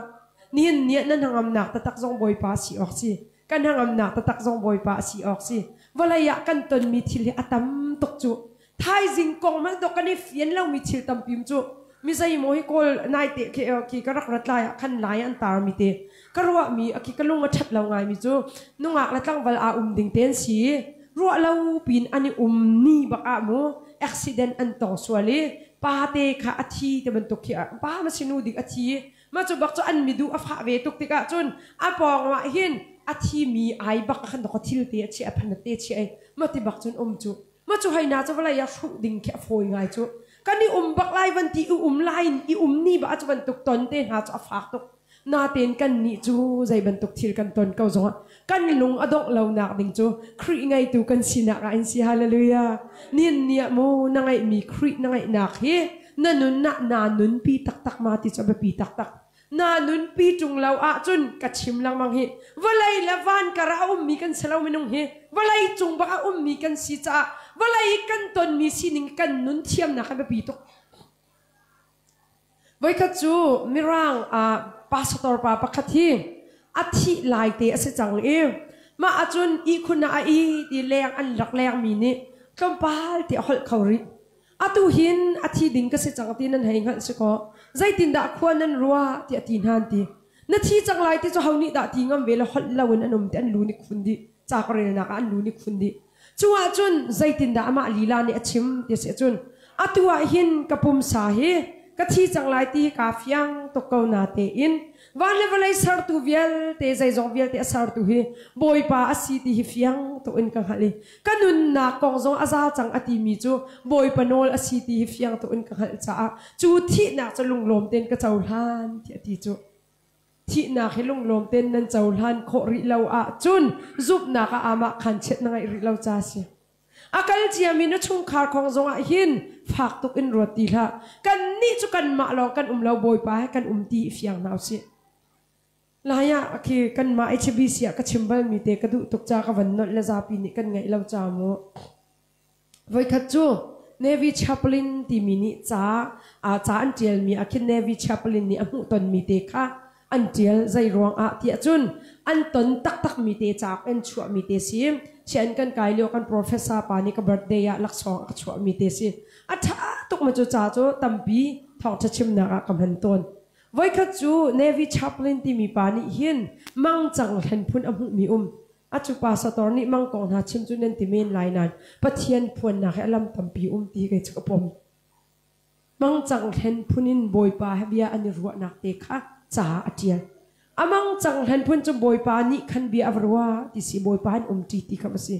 Nihin ni ah nan hnangamnak taktak zong Bawipa si awk si. Kan hnangamnak taktak zong Bawipa a si awk si. Vawlei ah kan tonmi thil hi a tam tuk cu. Thaizing kong hmanh dawh kan i fian lomi thil tampi cu mi zeimaw hi kawl naite khi khi ka rak rat lai ah khan lai an tarmi te ka ruahmi khi ka lung a ṭhat lo ngaimi cu nungak le tlangval aa um ding te an si ruah lo pin an i um ni bak ah mu accident an tong sual i pa te kha a thi te bantuk khi pa ma si nu dik a thi ma cu bak cu an midu a fah ve tuk tikah cun a pawng ah hin a thi mi ai bak khan dok thil te a chi a phan te chi ai ma ti bak cun um cu Ma cu hai na cu vawlei ah hruh ding khi a fawi ngai cu. Kan i um bak lai van ti i um lai in i um ni ba cu bantuk ton te hna cu a fak tuk. Natein kan nih cu zei bantuk thil kan ton ko zongah kan lung a dongh lo nak ding cu Khrih ngeitu kan sinak ah in si hallelujah. Nihin ni ah mu na ngeihmi Khrih na ngeihnak hi na nun ah naa nunpi taktak ma ti cu a biapi taktak. Na nunpi ṭung lo ahcun ka chim lengmang hi vawlei le van kar ah a ummi kan si lo minung hi vawlei cung bak a ummi kan si caah vawlei kan tonmi sining kan nun thiamnak a biapi tuk. Voikhat cu Mirang ah pastor pa pakhat hi a thih lai te a si cang i mah ahcun ihkhun ah a it i leng an rak lengmi nih tlawmpal te a holh kho rih. Atu hin a thi ding ka si cang ti nan hei hngalh si kaw zeitindah khua nan ruah tiah ti hna an ti. Na thi cang lai ti cu ho nih dah ti ngam ve le holh loin an um ti an lu nih khun dih. Ca ka relnak ah an lu nih khun dih. Cu ahcun zeitindah amah lila nih a chim ti a si ahcun atu ah hin ka pumsa hi ka thi cang lai ti hi kaa fiang tuk ko na tein Van le vawlei sertu vialte zeizong vialte a sertu hi Bawipa a si ti hi fiang tuk in ka hngalh i ka nunnak kong zong a za cang a timi cu Bawipa nawl a si ti hi fiang tuk in ka hngalh caah cu thihnak cu lunglawm tein ka cohlan tiah a ti cu. Thihnak hi lunglawm tein nan cohlan khawh rih lo ahcun zumhnak ah amah khan chiat na ngeih rih lo ca a si. A kal ciami na chungkhar kong zongah hin fak tuk in ruat ti hlah. Kannih cu kanmah lawng kan um lo Bawipa he kan um ti i fiang hna usih. Lai ah khi kanmah HBC ah ka chim balmi te ka duh tuk ca ka van nolh le zapi nih kan ngaih lo ca mu. Voikhat cu Navy chaplain timi nih ca ca an ṭialmi ah khin Navy chaplain nih a hmuhtonmi te kha an ṭial zei ruangah tiah cun an ton taktakmi te cauk in chuahmi te si sian kan kai lio kan professor pa nih ka birthday ah laksawng a ka chuahmi te si a ṭha tuk ma cu ca cu tampi thawngṭha chimnak ah ka hman tawn voikhat cu Navy chaplain timi pa nih hin mangcang hlen phun a hmuhmi um. Acu pastor nih mang kong hna chim cu nan ti men lai nain Pathian phuannak hi a lam tampi um ti kei cu ka pom. Mangcang thlen phun in Bawipa he bia an i ruahnak te kha ca a ṭial. A mangcang thlen phun cu Bawipa nih khan bia a va ruah ti si Bawipa an um ṭi ti kha a si.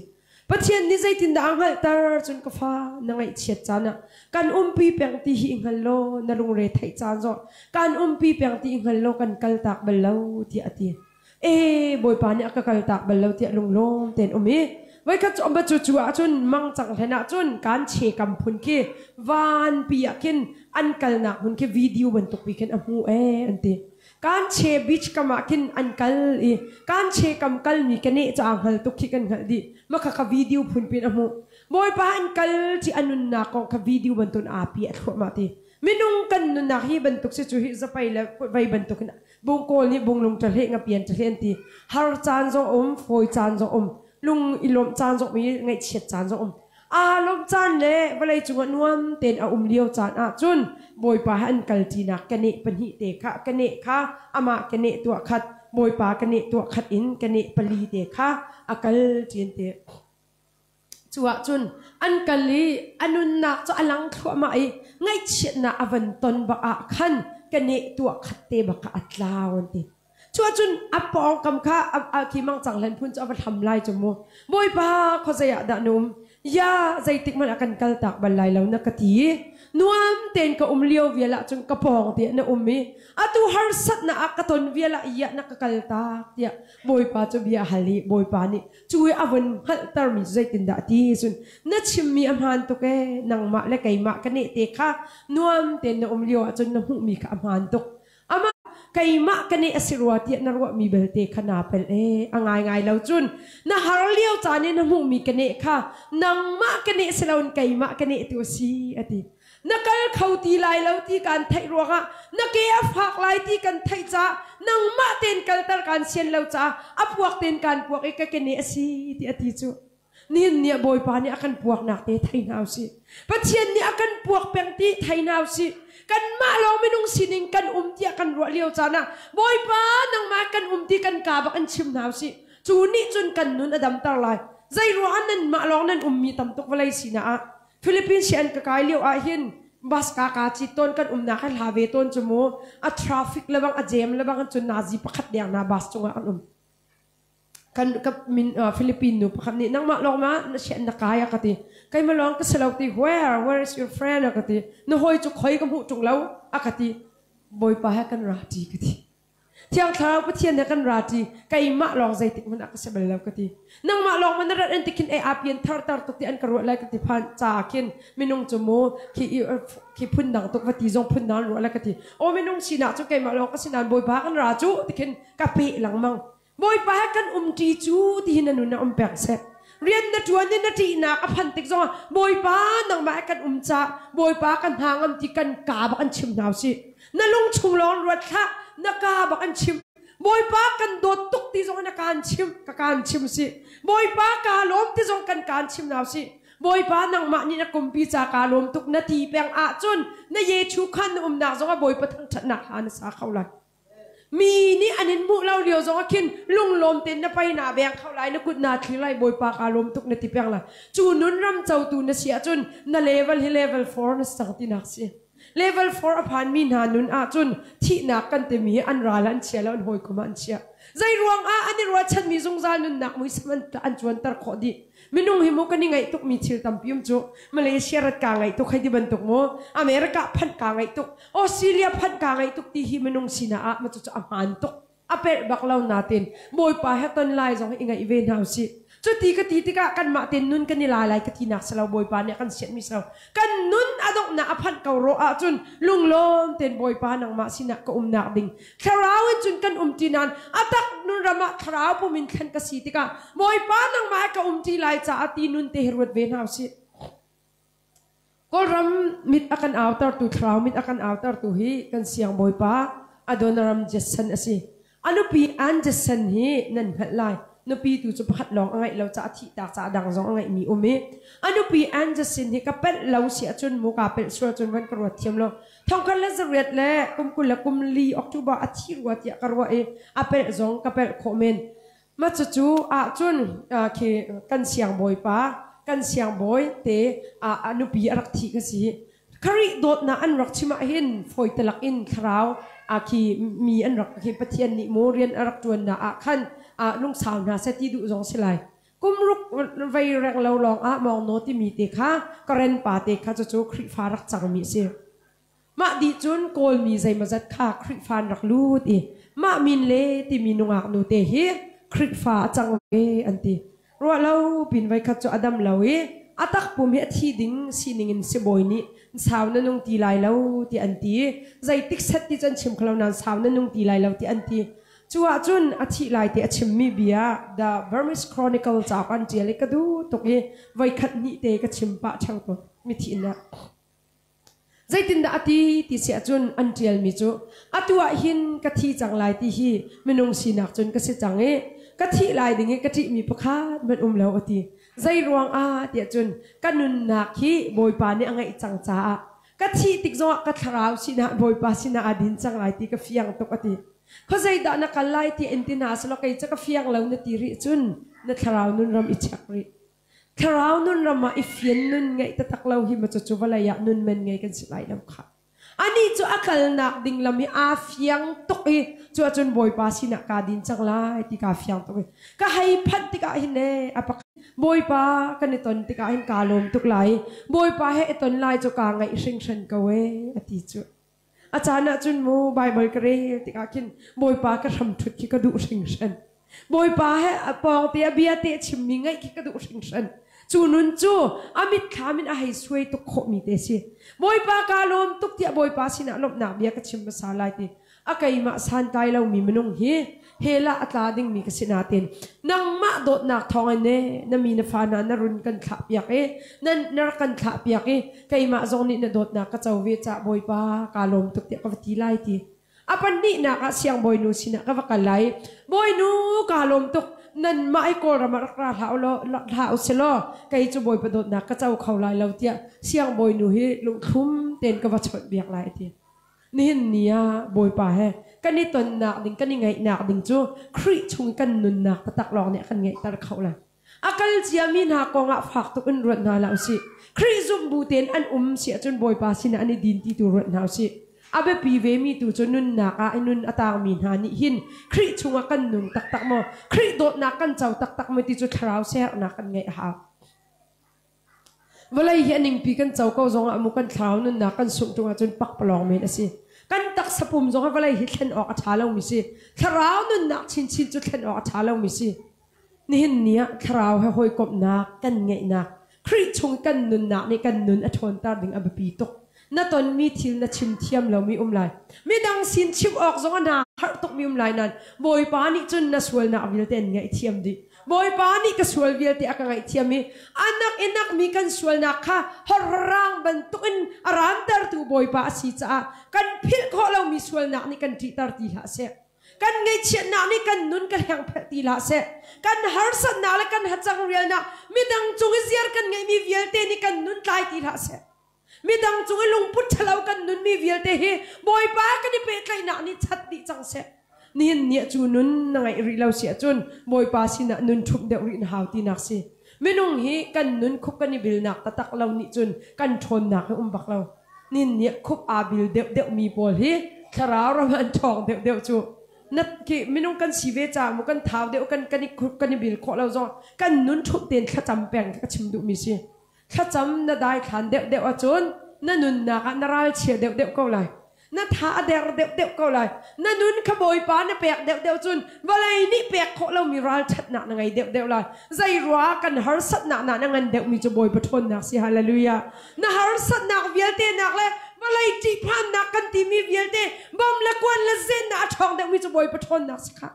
Pathian nih zeitindah a hngalhter cun ka fa na ngaihchiat caan ah kan umpi peng ti hi i hngal law na lungre theih caan zong kan umpi peng ti i hngal law kan kaltak bal lo tiah a ti. Ee Bawipa nih a ka kaltak bal lo tiah lunglawm tein um i voikhat cu amba cu cu ahcun mangcang hlen ahcun kan che kam phun khi vanpi ah khin an kalnak hmun khi video bantuk pi khin a hmu ee an ti. Kan che beach kam ah khin an kal i kan che kam kalmi ka neh ca hngal tuk khi kan hngalh dih. Makha kha video phun pin a hmuh. Bawipa an kal ci a nunnak kong kha video bantuk aa pi a thluahmah ti. Minung kan nunnak hi bantuk si cu hi zapai le vei bantuk in Bungkawl nih bunglung ṭahleh ngapian ṭahleh an ti. Har caan zong um, fawi caan zong um, lung i lawmh caan zong um i ngaihchiat caan zong um. Aa lawmh caan le vawlei cungah nuam tein a um lio caan ahcun Bawipa he an kalṭinak keneh pahnih te kha keneh kha amah keneh tuah khat, Bawipa keneh tuah khat in keneh pali te kha a kal ṭi an ti. Cu ahcun an kal i a nunnak cu a lang thluahmah i ngaihchiatnak a van ton bak ah khan keneh tuah khat te bak kha a tlau an ti. Cu ahcun a pawngkam kha khi mangcang hlen phun cu a va hlam lai cu mu. Bawipa khuazei ah dah na um? Ya zeitik hmanh ah kan kaltak bal lai lo na ka ti i nuam tein ka um lio vial ahcun ka pawng te ah na um i atu harsatnak ah ka ton vial ah iah na ka kaltak tiah Bawipa cu bia a hal i Bawipa nih cu i a vun hngalhtermi cu zeitindah a ti cun na chimmi a hmaan tuk ee nangmah le keimah ka nehte kha nuam tein na um lio ahcun na hmuhmi kha a hmaan tuk amah keimah ka neh a si rua tiah na ruahmi belte kha naa pel ee a ngaingai lo cun na har lio caan i na hmuhmi ka neh kha nangmah ka neh si loin keimah ka neh tu a si a ti na kal kho ti lai lo ti kan theih ruangah na ke a fak lai ti kan theih caah nangmah tein kalter kan sian lo caah a puak tein kan puak i ka kene a si ti a ti cu nihin ni ah Bawipa nih a kan puaknak te thei hna usih Pathian nih a kan puak peng ti thei hna usih kanmah lawng minung sining kan um tiah kan ruah lio caan ah Bawipa nangmah kan um ti kan ka bak in chim hna usih cu nih cun kan nun a damter lai zei ruangah nanmah lawng nan ummi tam tuk vawlei sinah ah Philippines hi an ka kai lio ah hin bus ka ka cit tawn kan umnak hi hla ve tawn cu mu a traffic le bang a jam le bang cun nazi pakhat deng na bus cungah an um kan ka min Philippine nu pakhat nih nangmah lawng ma na sian na kai a ka ti keimah lawng ka si lo ti where where is your friend a ka ti na hawi cu khoi ka hmuh ṭung lo a ka ti bawipa he kan ra ṭi ka ti Thiang Thlarau Pathian he kan ra ṭi keimah lawng zeitik hmanh ah ka si bal lo ka ti nangmah lawng man na rat an ti khin ei apian thar tar tuk ti an ka ruah lai ka ti phan ca khin minung cu mu khi khi phun dang tuk va ti zong phun dang ruah lai ka ti o minung sinak cu keimah lawng ka si nain Bawipa kan ra cu ti khin ka pe lengmang Bawipa he kan um ṭi cu ti hin na nun ah um peng seh rian na ṭuan i na ṭihnak a phan tik zongah Bawipa nangmah he kan um ca Bawipa ka hna ngam ti kan ka bak an chim hna usih na lung chung lawng ruat hlah na ka bak an chim Bawipa kan dawt tuk ti zong na kaan chim ka kaan chim si Bawipa ka lawm ti zong kan kaan chim hna usih Bawipa nangmah nih na kumpi ca ka lawm tuk na ti peng ahcun na Yecu khan na umnak zongah Bawipa thangṭhatnak hla na sa kho lai Mi nih an in hmuh lo lio zongah khin lunglawm tein na pai naa veng kho lai, na kut naa thlir lai, Bawipa kaa lawm tuk na ti peng lai. Cu nun ram cotu na si ahcun na level hi level 4 na si cang tinak si. Level 4 a phanmi hna nun ahcun thihnak kan timi hi an ral ah an chia lo, an hawikom ah an chia. Zei ruangah an i ruahchanmi zungzal nunnak muisam an, an cuanter khawh dih. Minung hi mu kan i ngaih tukmi thil tampi um cu Malaysia rat kaa ngaih tuk hei ti bantuk mu America phanh kaa ngaih tuk Australia phanh kaa ngaih tuk ti hi minung sinah ah ma cucu a hmaan tuk a pelh bak lo natin Bawipa he ton lai zong i ngaih ve hna usih cuti ka ti tikah kanmah ten nun kan i lai lai ka tinak si lo Bawipa nih a kan sianhmi si lo kan nun a donghnak a phanh ko rawh ahcun lunglawm tein Bawipa nangmah sinah ka umnak ding thlarau in cun kan um ti nain a tak nun ram ah thlarau pum in thlen ka si tikah Bawipa nangmah he ka um ti lai caah ti nun te hi ruat ve hna usih Kawlram mit a kan autertu thlarau mit a kan autertu hi kan siang Bawipa Adoniram Judson a si A nupi Ann Judson hi nan hngalh lai. Nupi tu cu pakhat lawng a ngeih lo caah thihtak caah dang zong a ngeihmi um i a nupi Ann Judson hi ka pelh lo si ahcun mu kaa pelh sual cun van ka ruat thiam lo. Thongkhat le zariat le kum 24 October a thi rua tiah ka ruah i a pelh zong ka pelh khawh men. Mah cucu ahcun khi kan siangbawipa, kan siangbawi te a nupi a rak thih kha si. Khrih dawtnak an rak chim ahhin fawi telak in thlarau khi mi an rak khi Pathian nih maw rian a rak ṭuannak ah khan lungsau hna seh ti duh zong si lai. Kum ruk vei reng lo lawng ah mawngnaw timi te kha Karen pa te kha cucu Khrihfa rak cangmi a si. Mah dih cun Kawlmi zeimawzat kha Khrihfa an rak lut i mah min le timi nungak nu te hi Khrihfa a cang ve an ti. Ruah lo pin voikhat cu a dam lo i a takpum hi a thi ding sining in sibawi nih sau na nung ti lai lo ti an ti. Zeitik set ti cu an chim kho lo nain sau na nung ti lai lo ti an ti. Cu ahcun a thih lai te a chimmi bia The Burmese Chronicle cauk an ṭial i ka duh tuk i voikhat hnih te ka chim pah ṭheo tawn mithi inn ah. Zeitindah a ti ti si ahcun an ṭialmi cu atu ah hin ka thi cang lai ti hi minung sinak cun ka si cang i ka thih lai ding i ka ṭihmi pakhat hmanh um lo a ti. Zei ruangah tiah cun ka nunnak hi Bawipa nih a ngeih cang caah ka thih tik zongah ka thlarau sinah Bawipa sinah aa din cang lai ti ka fiang tuk a ti. Khuazeidah na kal lai ti in ti hna selaw kei cu ka fiang lo na ti rih cun na thlarau nun ram i check rih. Thlarau nun ram ah i fian nun ngeih taktak lo hi ma cucu vawlei ah nun men ngei kan si lai lo khah. Anih cu a kalnak ding lam hi aa fiang tuk i cu ahcun Bawipa sinah kaa din cang lai ti kaa fiang tuk i ka hei phanh tikah hin ee a pakhat Bawipa kan i ton tikah hin kaa lawm tuk lai Bawipa he i ton lai cu kaa ngaih hringhran ko ee a ti cu. A caan ahcun mu Baibal ka rel tikah khin Bawipa ka hram ṭhut khi ka duh hringhran. Bawipa he a pawngte a bia te chimmi ngaih khi ka duh hringhran. Cu nun cu a mitthlam in a hei suai tuk khawhmi te si. Bawipa kaa lawm tuk tiah Bawipa sinah lawmhnak bia ka chim hmasa lai ti. A keimah santlai lomi minung hi hell ah a tla dingmi ka si nain nangmah dawtnak thawngin e na mi na fa hna na run kan thlah piak i na na rak kan thlah piak i keimah zong nih na dawtnak ka co ve cah Bawipa kaa lawm tuk tiah ka va ti lai ti. A pahnihnak ah siangbawinu sinah ka va kal lai. Bawinu kaa lawm tuk nanmah i Kawlram ah rak ra hlah u law hlah u si law kei cu Bawipa dawtnak ka co kho lai lo tiah siangbawinu hi lungthlum tein ka va chawnh biak lai a ti. Nihin ni ah Bawipa he kan i tonnak ding, kan i ngaihnak ding cu Khrih chung i kan nunnak taktak lawng nih a kan ngeihter kho lai. A kal ciami hna kong ah fak tuk in ruat hna hlah usih. Khrih zumh bu tein an um si ahcun Bawipa sinah an i din ti tu ruat hna usih. A biapi vemi tu cu nunnak ah i nun a tangmi hna nih hin Khrih chungah kan nung taktak maw, Khrih dawtnak kan co taktak maw ti cu thlarau sernak kan ngeih a hau. Vawlei hi a ningpi kan co ko zongah mu kan thlarau nunnak kan sungh ṭung ahcun pakpalawng men a si. Kan taksa pum zong hi vawlei hi thlen awk a ṭha lomi si. Thlarau nunnak chinchin cu thlen awk a ṭha lomi si. Nihin ni ah thlarau he hawikomhnak kan ngeihnak, Khrih chung kan nunnak nih kan nun a ṭhawnter ding a biapi tuk. Na tonmi thil na chim thiam lomi um lai. Midang sin chim awk zong a hna harh tukmi um lai nain Bawipa nih cun na sualnak vialte an ngaihthiam dih. Bawipa nih ka sual vialte a ka ngaihthiam i anak i nakmi kan sualnak kha horrang bantukin a rantertu Bawipa a si caah kan philh khawh lomi sualnak nih kan ṭihter ti hlah seh. Kan ngaihchiatnak nih kan nun ka hlengphelh ti hlah seh. Kan harsatnak le kan hacang rialnak midang cung i ziar kan ngeihmi vialte nih kan nun tlai ti hlah seh. Midang cung i lungput ṭhalo kan nunmi vialte hi Bawipa kan i pehtlaihnak nih chat dih cang seh. Nihin ni cu nun na ngeih rih lo si ahcun Bawipa sinah nun ṭhumh deuh rih na hau tinak si. Minung hi kan nun khup kan i bilnak taktak lo nih cun kan ṭhawnnak hi um bak lo. Nihin ni khup aa bil deuhdeuh mi pawl hi thlarau ram an ṭhawng deuhdeuh cu. Na ki minung kan si ve caah mu kan thau deuh kan kan i khup kan i bil khawh lo zong kan nun ṭhumh tein thlacam peng ka chim duhmi si. Thlacam na daithlan deuhdeuh ahcun na nunnak ah na ralchia deuhdeuh ko lai. Na tha a der deuhdeuh ko lai. Na nun kha Bawipa na pek deuhdeuh cun vawlei nih pek khawh lomi ralṭhatnak na ngei deuhdeuh lai. Zei ruah kan harsatnak na na ngan deuhmi cu Bawipa ṭhawnnak si. Hallelujah. Na harsatnak vialte nak le vawlei ṭihphannak kan timi vialte bom le kuan le zennak a ṭhawng deuhmi cu Bawipa ṭhawnnak si khah.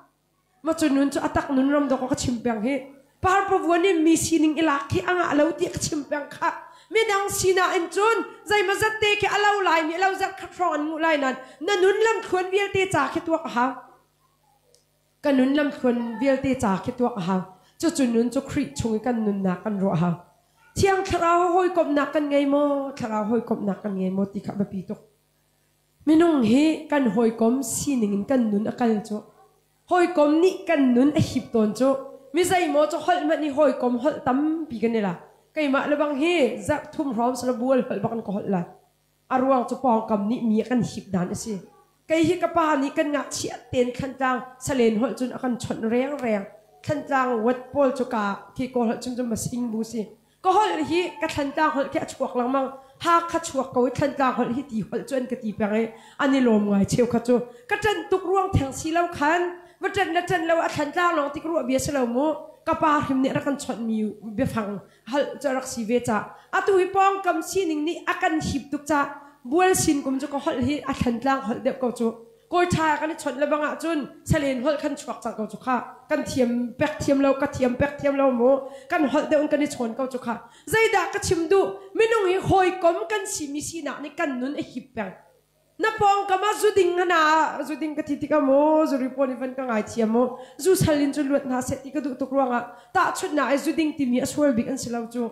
Ma cu nun cu a tak nun ram dawk ka chim peng hi. Parpavuan in mi sining i lak khi a ngah lo ti ka chim peng kha. Midang sinah in cun zeimazat te khi a lo lai mi lo zat khat hrawng an nguh lai nan na nun lam thluan vialte ca khi tuak a hau. Ka nun lam thluan vialte ca khi tuak a hau. Cucu nun cu Khrih chung i kan nunnak kan ruah hau. Thiang Thlarau hawikomhnak kan ngei maw? Thlarau hawikomhnak kan ngei maw ti kha biapi tuk. Minung hi kan hawikom sining in kan nun a kal cu. Hawikom nih kan nun a hip tawn cu. Mi zeimaw cu holh hmanh hi hawikom holh tampi kan i la. Keimah le bang hi zarh thum hrawng sila bual holh bak in ka holh lai. A ruang cu pawngkam nih mi a kan hip dan a si. Kei hi ka pa nih kan ngakchia tein Thlantlang salen holh cun a kan chawnh rengreng. Thlantlang wat pawl cu ka khi kawl holh cun cu masing bu si. Ka holh hi ka Thlantlang holh khi a chuak lengmang. Hakha chuak ko i Thlantlang holh hi ti holh cu an ka ti peng i an i lawm ngai cheu kha cu. Ka ṭanh tuk ruang theng si lo khan va ṭanh le ṭanh lo a Thlantlang lawng ti ka ruah bia si lo mu. Ka pa hrim nih a rak kan chawnhmi biafang holh cu a rak si ve ca. Atu hi pawngkam sining nih a kan hip tuk ca bual sin kum cu ka holh hi a Thlantlang holh deuh ko cu. Kawi ṭha kan i chawnh le bang ahcun salen holh khan chuak cang ko cu kha. Kan thiam pek thiam lo, ka thiam pek thiam lo mu. Kan holh deuh in kan i chawn ko cu kha. Zeidah ka chim duh? Minung hi hawikom kan simi sinak nih kan nun a hip peng. Na pawngkam ah zu ding hna zu ding ka ti tikah mu zuri pawl nih van ka ngaithiam mu zu sal in cu luat hna seh ti ka duh tuk ruangah tahchunhnak i zu ding timi a sual bik an si lo cu.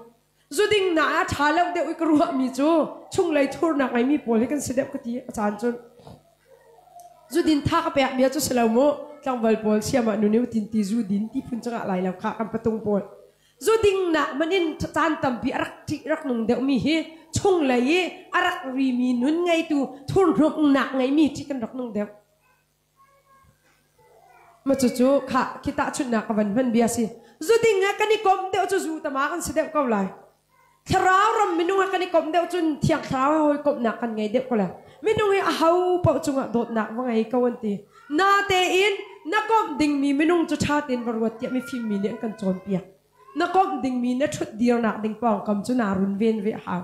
Zu ding na a ṭha lo deuh i ka ruahmi cu chunglei thurnak ngeimi pawl hi kan si deuh ka ti a caan cun. Zu din tha ka pek bia cu si lo mu tlangval pawl siam ah nuniu tin ti zu din ti phun cungah lai lo kha kan patung pawl. Zu ding nak man in caan tampi a rak ṭih rak nung deuhmi hi chunglei i a rak rimi nun ngeitu thurhnawmnak ngeimi ṭih kan rak nung deuh. Ma cucu khah khi tahchunhnak ka van hman bia si. Zu ding ah kan i komh deuh cu zu tama kan si deuh ko lai. Thlarau ram minung ah kan i komh deuh cun thiang thlarau he hawikomhnak kan ngei deuh ko lai. Minung hi aho paoh cungah dawtnak va ngei ko an ti. Natein na komh dingmi minung cu ṭha tein va ruat tiah mifim mi nih an kan cawnpiak. Na komh dingmi na ṭhut dirnak ding pawngkam cu naa runven ve a hau.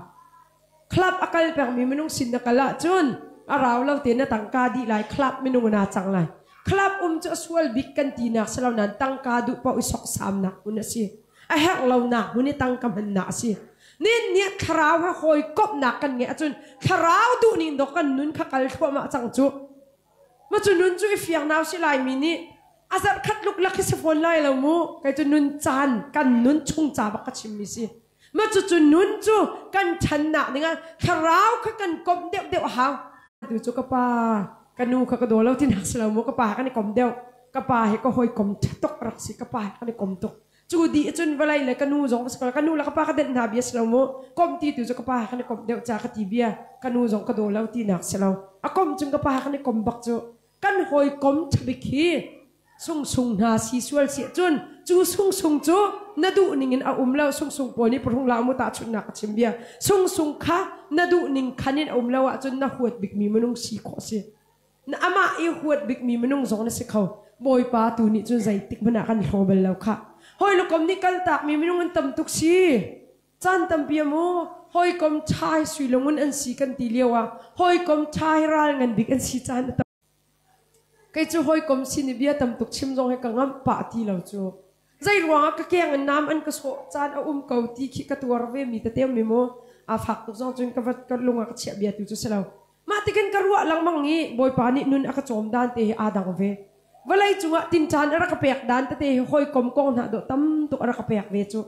Club a kal pengmi minung sin na kal ahcun a rau lo tein na tangka dih lai club minung naa cang lai. Club um cu a sual bik kan tinak si lo nain tangka duh paoh i soksamnak hmun a si. A herh lonak hmun i tangka hmannak a si. Nin nih thlarau he hawikomhnak kan ngeih ahcun thlarau duhning dawk kan nun kha kal thluahmah cang cu. Ma cu nun cu i fiang nau si laimi nih a zarh khat luklak hi si fawn lai lo mu. Kei cu nun caan kan nun chung ca bak ka chimmi si. Ma cucu nun cu kan ṭhannak dingah thlarau kha kan komh deuhdeuh a hau. Tu cu ka pa, ka nu kha ka daw lo tinak si lo mu, ka pa kan i kom deuh. Ka pa he ka hawikom ṭha tuk rak si, ka pa he kan i kom tuk. Cu dih cun vawlei le ka nu zong ka si ko, ka nu le ka pa ka denh hna bia si lo mu. Kom ti tu cu ka pa he kan i komh deuh ca ka ti bia, ka nu zong ka daw lo tinak si lo. A kom cun ka pa he kan i kom bak cu. Kan hawikom ṭha bik hi sungsung hna si sual si cun cu sungsung cu na duh ning in a um lo sungsung pawl nih purhung la mu tahchunhnak a chim bia sungsung kha na duh ning khan in a um lo ahcun na huat bikmi minung si khawh si na amah i huat bikmi minung zong na si kho bawipa tu nih cun zeitik hmanh ah kan hlaw bal lo khah hawi lukom nih kaltakmi minung an tam tuk si caan tampi mu hawikom ṭha hi sui lungun an si kan ti lio ah hawikom ṭha hi ral ngan bik an si caan a tam Kei cu hawikom sin i bia tam tuk chim zong hi ka ngamh pah ti lo cu. Zei ruangah ka keng in nam an ka sawh caan a um ko ti khi ka tuar ve mi tete mi mu. A fak tuk zong cun ka vat ka lung ah ka chiah bia tu cu si lo. Mah tikin ka ruah lengmang i Bawipa nih nun a ka cawm dan te hi aa dang ve. Vawlei cungah tinṭan a rak ka pek dan tete hi hawikom kong hna dawh tam tuk a rak ka pek ve cu.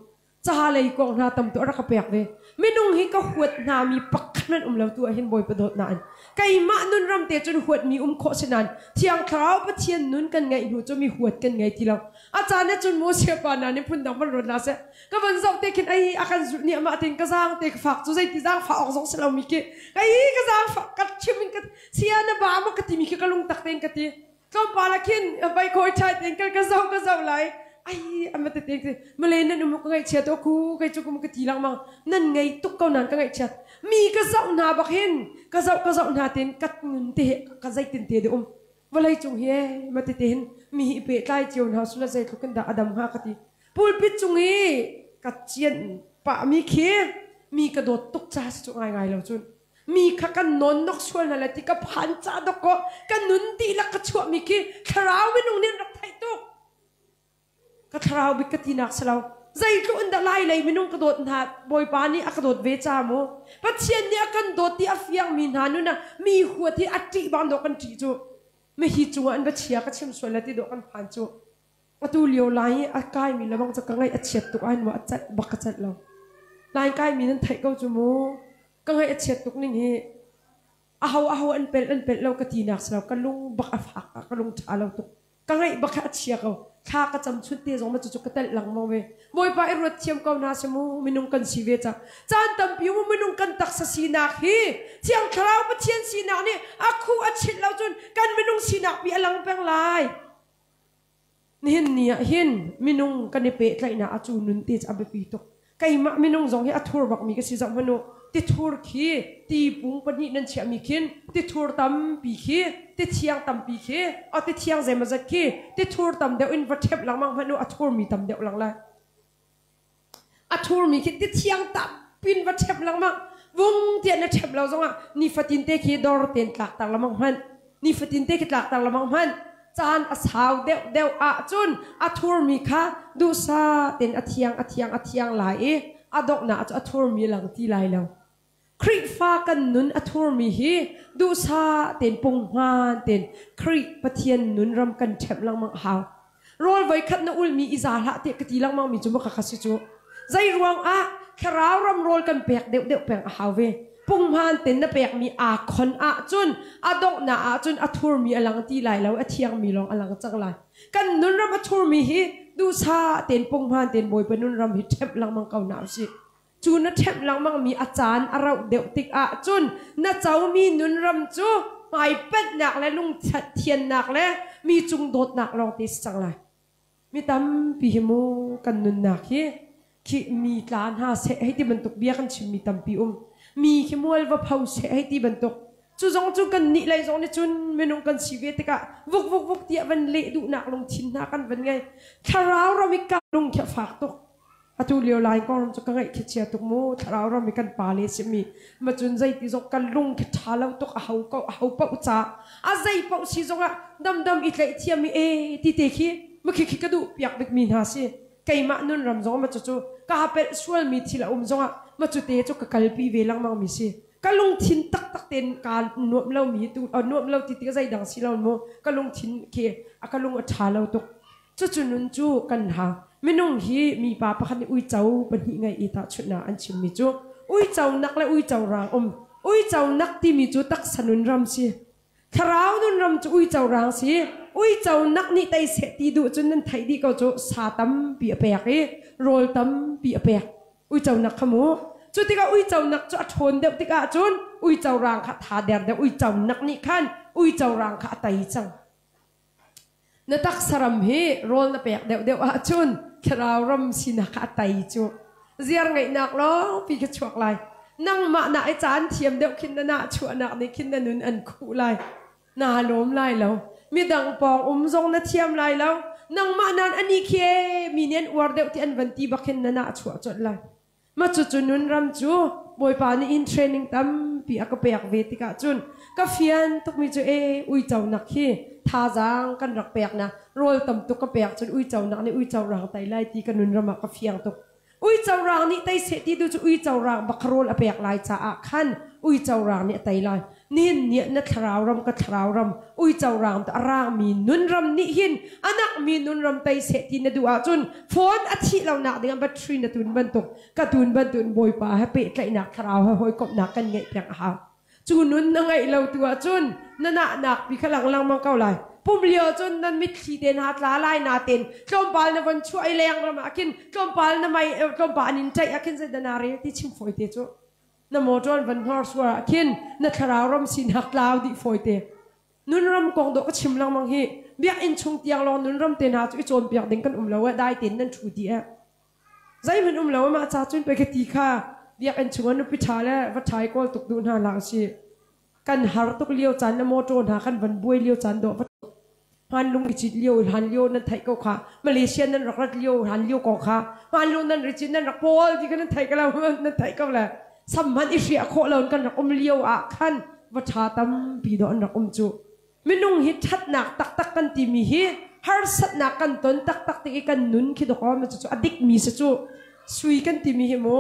Caha lei kong hna tam tu a rak ka pek ve. Minung hi ka huat hna mi pakhat hmanh um lo tu ah hin Bawipa dawt nain keimah nun ram te cun huat mi um khawh si nain Thiang Thlarau Pathian nun kan ngeih hnu cu mi huat kan ngei ti lo. A caan ah cun maw siapa na nih phundang van ruat la seh. Ka van zoh te khin ai a kan zulh ni amah tin ka zaang te ka fak cu zeiti zaang fah awk zong si lo mi khi ai ka zaang fah ka chim in ka sia na ba ma ka ti mi khi ka lung tak tein ka ti. Tlawmpal ah khin vai khawi ṭhai tein kal ka zoh ka zoh lai. Ai ama tete male nan um ka ngaihchiat o ku kei cu kum ka ti lengmang nan ngei tuk ko nan ka ngaihchiat mi ka zoh hna bak hin ka zoh ka zoh hna tein ka nun te ka zeitin te de um vawlei cung hi ma tete hin mi hi pehtlai cio hna sula zeitluk in dah adam hnga ka ti pulpit cung i ka cian pah mi khi mi ka dawt tuk ca si cu ngai ngai lo cun Mi kha kan nawnnok sual hna lai ti ka phan ca dawkaw ka nun dihlak ka chuahmi khi thlarau minung nih an rak theih tuk. Ka thlarau bik ka tinak si lo. Zeitluk in dah lai lei minung ka dawt hna Bawipa nih a ka dawt ve ca mu. Pathian nih a kan dawt ti a fiangmi hna nun ah mi huat hi a ṭih bang dawh kan ṭih cu. Mihi cungah an va chia ka chim sual lai ti dawh kan phan cu. Atu lio lai i a kaimi lebang cu ka ngaih a chiat tuk ai maw a celh bak ka celh lo. Lai kaimi nan theih ko cu mu. Ka ngaih a chiat tuk ning hi aho aho an pelh an pelh lo ka tinak si lo ka lung bak a fak ka lung ṭha lo tuk. Ka ngaih bak a chia ko. Thla ka cam chun te zong ma cucu ka telh lengmang ve. Bawipa i ruat thiam ko hna seh mu, minung kan si ve ca. Caan tampi mu minung kan taksa sinak hi Thiang Thlarau Pathian sinak nih a khuh a chilh lo cun kan minung sinak pi a lang peng lai. Nihin ni ah hin minung kan i pehtlaihnak ah cu nun te cu a biapi tuk. Keimah minung zong hi a thur bakmi ka si zoh hmanh u. Tithur khi tipung pahnih nan chiahmi khin tithur tampi khi tithiang tampi khi a tithiang zeimawzat khi tithur tam deuh in va ṭhep lengmang hmanh u a thurmi tam deuh lang lai. A thurmi khi tithiang tampin va ṭhep lengmang vung tiah na ṭhep lo zongah nifatin te khi dor tein tlakter lengmang hmanh nifatin te khi tlakter lengmang hmanh caan a sau deuh deuh ahcun a thurmi kha duhsah tein a thiang a thiang a thiang lai i a donghnak cu a thurmi lang ti lai lo. Khrihfa kan nun a thurmi hi duhsah tein punghman tein Khrih Pathian nun ram kan ṭhemh lengmang a hau. Rawl voikhat na ulmi i za hlah tiah ka ti lengmang mi cu maka kha si cu. Zei ruangah thlarau ram rawl kan pek deuhdeuh peng a hau ve. Punghman ten na pekmi aa khon ahcun a donghnak ahcun a thurmi a lang ti lai lo, a thiangmi lawng a lang cang lai. Kan nunram a thurmi hi duhsah tein punghman tein Bawipa nunram hi ṭhemh lengmang ko hna usih. Cu na ṭhemh lengmangmi a caan a rauh deuh tik ahcun na comi nunram cu hmaipanhnak le lungthiannak le mi cung dawtnak lawng te si cang lai. Mi tampi hi mu kan nunnak hi khi mi tla hna seh hei ti bantuk bia kan chimmi tampi um. Mi khi mual va pho seh hei ti bantuk. Cu zong cu kan nih lei zong nih cun minung kan si ve tikah vuk vuk vuk tiah van leh duhnak lungthin hna kan van ngei. Thlarau ram i ka lung khi a fak tuk. Atu lio lai kong cu ka ngaih khi chia tuk mu thlarau ram i kan pa le simi ma cun zeiti zong kan lung khi ṭha lo tuk a ho ko a ho paoh ca a zei paoh si zongah damdam i tlaih thiam i e ti te khi ma khi khi ka duh piak bik mi hna si keimah nun ram zong ma cu cu ka pelh sual mi thil a um zongah ma cu te cu ka kalpi ve lengmang mi si ka lungthin taktak tein kaa nuam lo mi tu nuam lo ti ti zeidang si lo mu ka lungthin khi a ka lung a ṭha lo tuk Cucu nun cu kan hang. Minung hi mipa pakhat nih uico pahnih ngei i tahchunhnak an chimmi cu uico nak le uico rang um. Uico nak timi cu taksa nun ram si. Thlarau nun ram cu uico rang si. Uico nak nih tei seh ti duh cun nan theih dih ko cu sa tampi a pek i rawl tampi a pek. Uico nak kha mu. Cu tikah uico nak cu a ṭhawn deuh tikah cun uico rang kha tha der deuh. Uico nak nih khan uico rang kha a tei cang. Na taksa ram hi rawl na pek deuhdeuh ahcun thlarau ram sinak kha a tai cu. Ziar ngeihnak lawngpi kha chuak lai. Nangmah na i caan thiam deuh khin na nahchuahnak nih khin na nun an khuh lai. Naa lawm lai lo. Midang pawng um zong na thiam lai lo. Nangmah nan ani khi ee mi nih an uar deuh ti an van ti bak hin na nahchuah colh lai. Ma cucu nun ram cu Bawipa nih in training tampi a ka pek ve tikah cun ka fian tukmi cu e uico nak hi thazaang kan rak pek na rawl tam tuk ka pek cun uico nak nih uico rang tai lai ti ka nun ram ah ka fiang tuk. Uico rang nih tei seh ti tu cu uico rang bak rawl a pek lai caah khan uico rang nih a tei lai. Nihin ni ah na thlarau ram ka thlarau ram uico rang a rangmi nun ram nih hin anak mi nun ram tei seh ti na duh ahcun phone a thih lo nak ding ah battery na tun bantuk ka tun bantuk Bawipa he pehtlaihnak thlarau he hawikomhnak kan ngeih piak a hau. Cu nun na ngeih lo tu ahcun na nahnak pi kha lang lengmang ko lai. Pum lio cun nan mitthli te hna tla lai natin tlawmpal na von chuah i leng ram ah khin tlawmpal na mei tlawmpal an in ṭaih ah khin zeidah naa rel ti chim fawi te cu. Na motor an van hnor suar ah khin na thlarau ram sinak tlau dih fawi te. Nun ram kong dawh ka chim lengmang hi biakinn chung tiang lawng nun ram te hna cu i cawnpiak ding kan um lo eh dai tein nan ṭhu dih eh. Zeihmanh um lo mah ca cun pei ka ti kha biakinn chung ah nupi ṭha le va ṭha i kawl tuk duh hna hlah usih. Kan har tuk lio caan le motor hna kan van buai lio caan dawh va hmanlung i cit lio hlan lio nan theih ko kha Malaysia nan rak rat lio hlan lio kong kha hmanlung nan ri cit nan rak pawl ti kha nan theih ko lo nan theih ko le sam hmanh i hriah khawh lo in kan rak um lio ah khan va ṭha tampi dawh an rak um cu. Minung hi ṭhatnak taktak kan timi hi harsatnak kan ton taktak tik i kan nun khi dawkaw ma cucu a dikmi si cu. Sui kan timi hi mu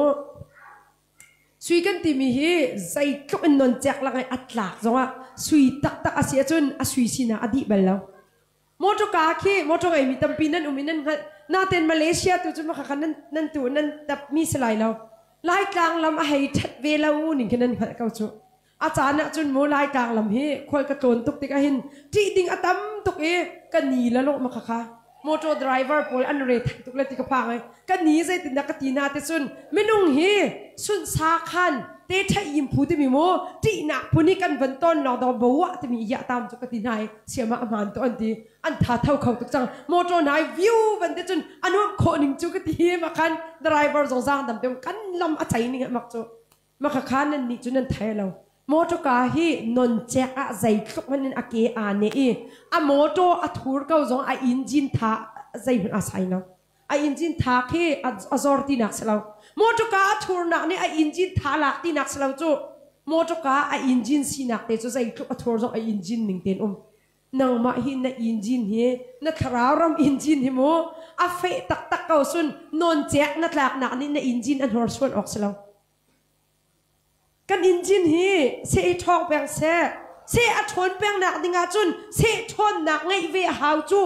sui kan timi hi zeitluk in non cek lang i a tlak zongah sui taktak a si ahcun a sui sinak a dih bal lo. Motor ka khi motor ngeimi tampi nan um i nan hngalh. Natin Malaysia tu cu makhakha nan nan tu nan tapmi si lai lo. Laitlang lam a hei ṭhat ve lo ning khi nan hngalh ko cu. A caan ah cun mu Laitlang lam hi khual ka tlawn tuk tik ahhin ṭih ding a tam tuk i ka ni la lawh ma khakha. Motor driver pawl an re thei tuk le ti ka phang i ka ni zeitindah ka ti na te cun minung hi sunhsa khan te ṭhaih yim phu timi mu ṭihnak phun hi kan van ton lawng dong boah timi iah tam cu ka ti hna i siama a hmaan to an ti an tha tho kho tuk cang motor hna i view van te cun a nuamh khawh ning cu ka ti hi ma khan driver zong zaang dam te kan lam a chei ning mak cu Makhakha nan nih cu nan thei lo. Motorka hi noncek ah zeitluk hmanh in a ke aa neh i a motor a thur ko zong a engine tha zeihmanh aa sai lo. A engine tha khi a zor tinak si lo. Motorka a thurnak nih a engine tha lak tinak si lo cu. Motorka a engine sinak te cu zeitluk a thur zong a engine ning tein um. Nangmah hi na engine hi na thlarau ram engine hi mu a feh taktak ko sun nawncek na tlaknak nih na engine a hnorsuan awk si lo. Kan engine hi seh i ṭhawng peng seh. Seh a ṭhawn pengnak ding ahcun seh ṭhawnnak ngeih ve a hau cu.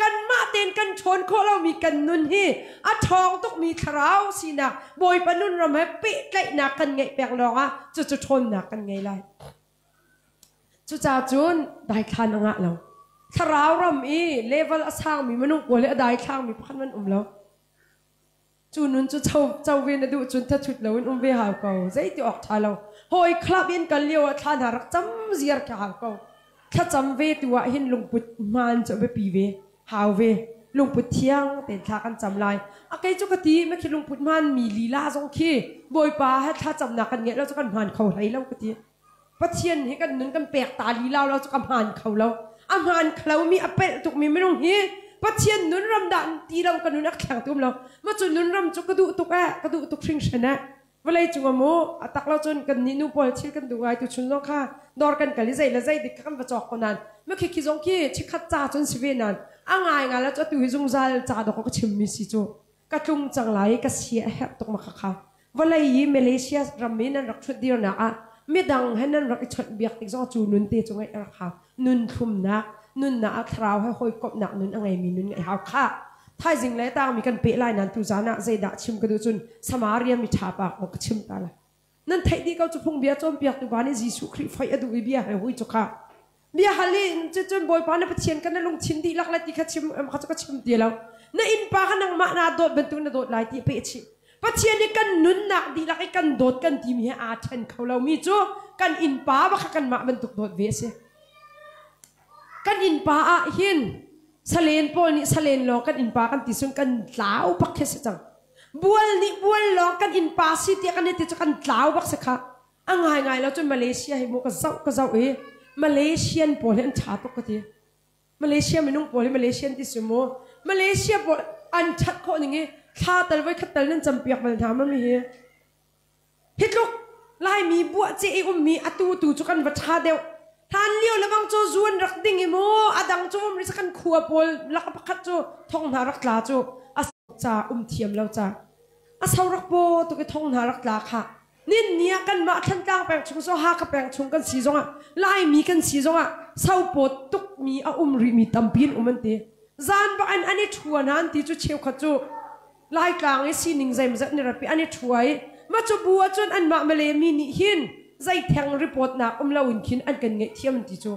Kanmah tein kan ṭhawn khawh lomi kan nun hi a ṭhawng tukmi thlarau sinak Bawipa nun ram he pehtlaihnak kan ngeih peng lawngah cucu ṭhawnnak kan ngei lai. Cucaah cun daithlan a ngah lo. Thlarau ram i level a sangmi minung pawl hi a daithlangmi pakhat man um lo. Cu nun cu cho cho ve na duh cun thathut loin um ve hau ko. Zeiti awk ṭha lo. Hawi club in kal lio ah thla hna rak cam ziar khi hau ko. Thlacam ve tu ah hin lungput hmaan cu a biapi ve. Hau ve. Lungput thiang tein thla kan cam lai. A kei cu ka ti ma khi lungput hmaan mi lila zong khi Bawipa he thlacamnak kan ngeih lo cu kan hmaan kho hlei lo ka ti. Pathian hi kan nun kan pek ta lila lo cu ka hmaan kho lo. A hmaan kho mi a pelh tukmi minung hi Pathian nun ram dah ti lo ka nun a thleng tum lo. Ma cu nun ram cu ka duh tuk eh, ka duh tuk hringhran eh. Vawlei cung amu a tak lo cun kan nih nu pawl thil kan duh ngai tu chun zong kha dawr kan kal i zei le zei dik kan va cawk ko nan ma khi khi zong khi chikhat ca cun si ve nan a ngai ngai la cu atu hi zungzal ca dok ka chim mi si cu ka tlung cang lai ka sia a herh tuk ma kha kha vawlei i Malaysia ram i nan rak ṭhut dirnak ah midang he nan rak i chawnhbiak tik zong cu nun te cu ngeih a rak hau. Nun thlumnak, nunnak ah thlarau he hawikomhnak nun a ngeimi nun ngeih hau khah. Thaizing le tangmi kan peh lai nain tuzaan ah zeidah chim ka duh cun Samaria mi ṭha pa kong ka chim ta lai. Nan theih dih ko cu phungbia cawnpiaktu pa nih Jesuh Khrih foih a duh i bia he hui cu khah. Bia hal i cucun Bawipa na Pathian kan na lungthin dihlak le ti kha chim kha cu ka chim ti lo. Na innpa kha nangmah naa dawt bantuk na dawt lai ti a peh chih. Pathian i kan nunnak dihlak i kan dawt kan timi he aa ṭhen kho lomi cu kan innpa va kha kanmah bantuk dawt ve a si. Kan innpa ah hin salen pawl nih salen lawng kan innpa kan ti sun kan tlau bak khi si cang. Bual nih bual lawng kan innpa si tiah kan i ti cu kan tlau bak si kha. A ngaingai lo cun Malaysia hi mu ka zoh ka zoh i Malaysian pawl hi an ṭha tuk ka ti. Malaysia minung pawl hi Malaysian ti si mu. Malaysia pawl an ṭhat khawh ning i thla tal voi khat tal nan campiak bal hna ma mi hi. Hi tluk Laimi buah ce i ummi atu tu cu kan va ṭha deuh. Hlan lio le bang cu zuan rak ding i mu a dang cu um ri kan khua pawl lak pakhat cu thong hna rak tla cu a ca um thiam lo ca. A so rak paw tuk i thong hna rak tla kha. Ninni ah kanmah Thlantlang peng chung so Hakha peng chung kan si zongah Laimi kan si zongah sopawt tukmi a um rihmi tampi an um an ti. Zan bak in an i ṭhua hna an ti cu cheukhat cu Laitlang i sining zeimazat ni rapi an i ṭhua i mah cu bu ahcun anmah Malay mi nih hin zeitheng report nak um loin khin an kan ngaihthiam an ti cu.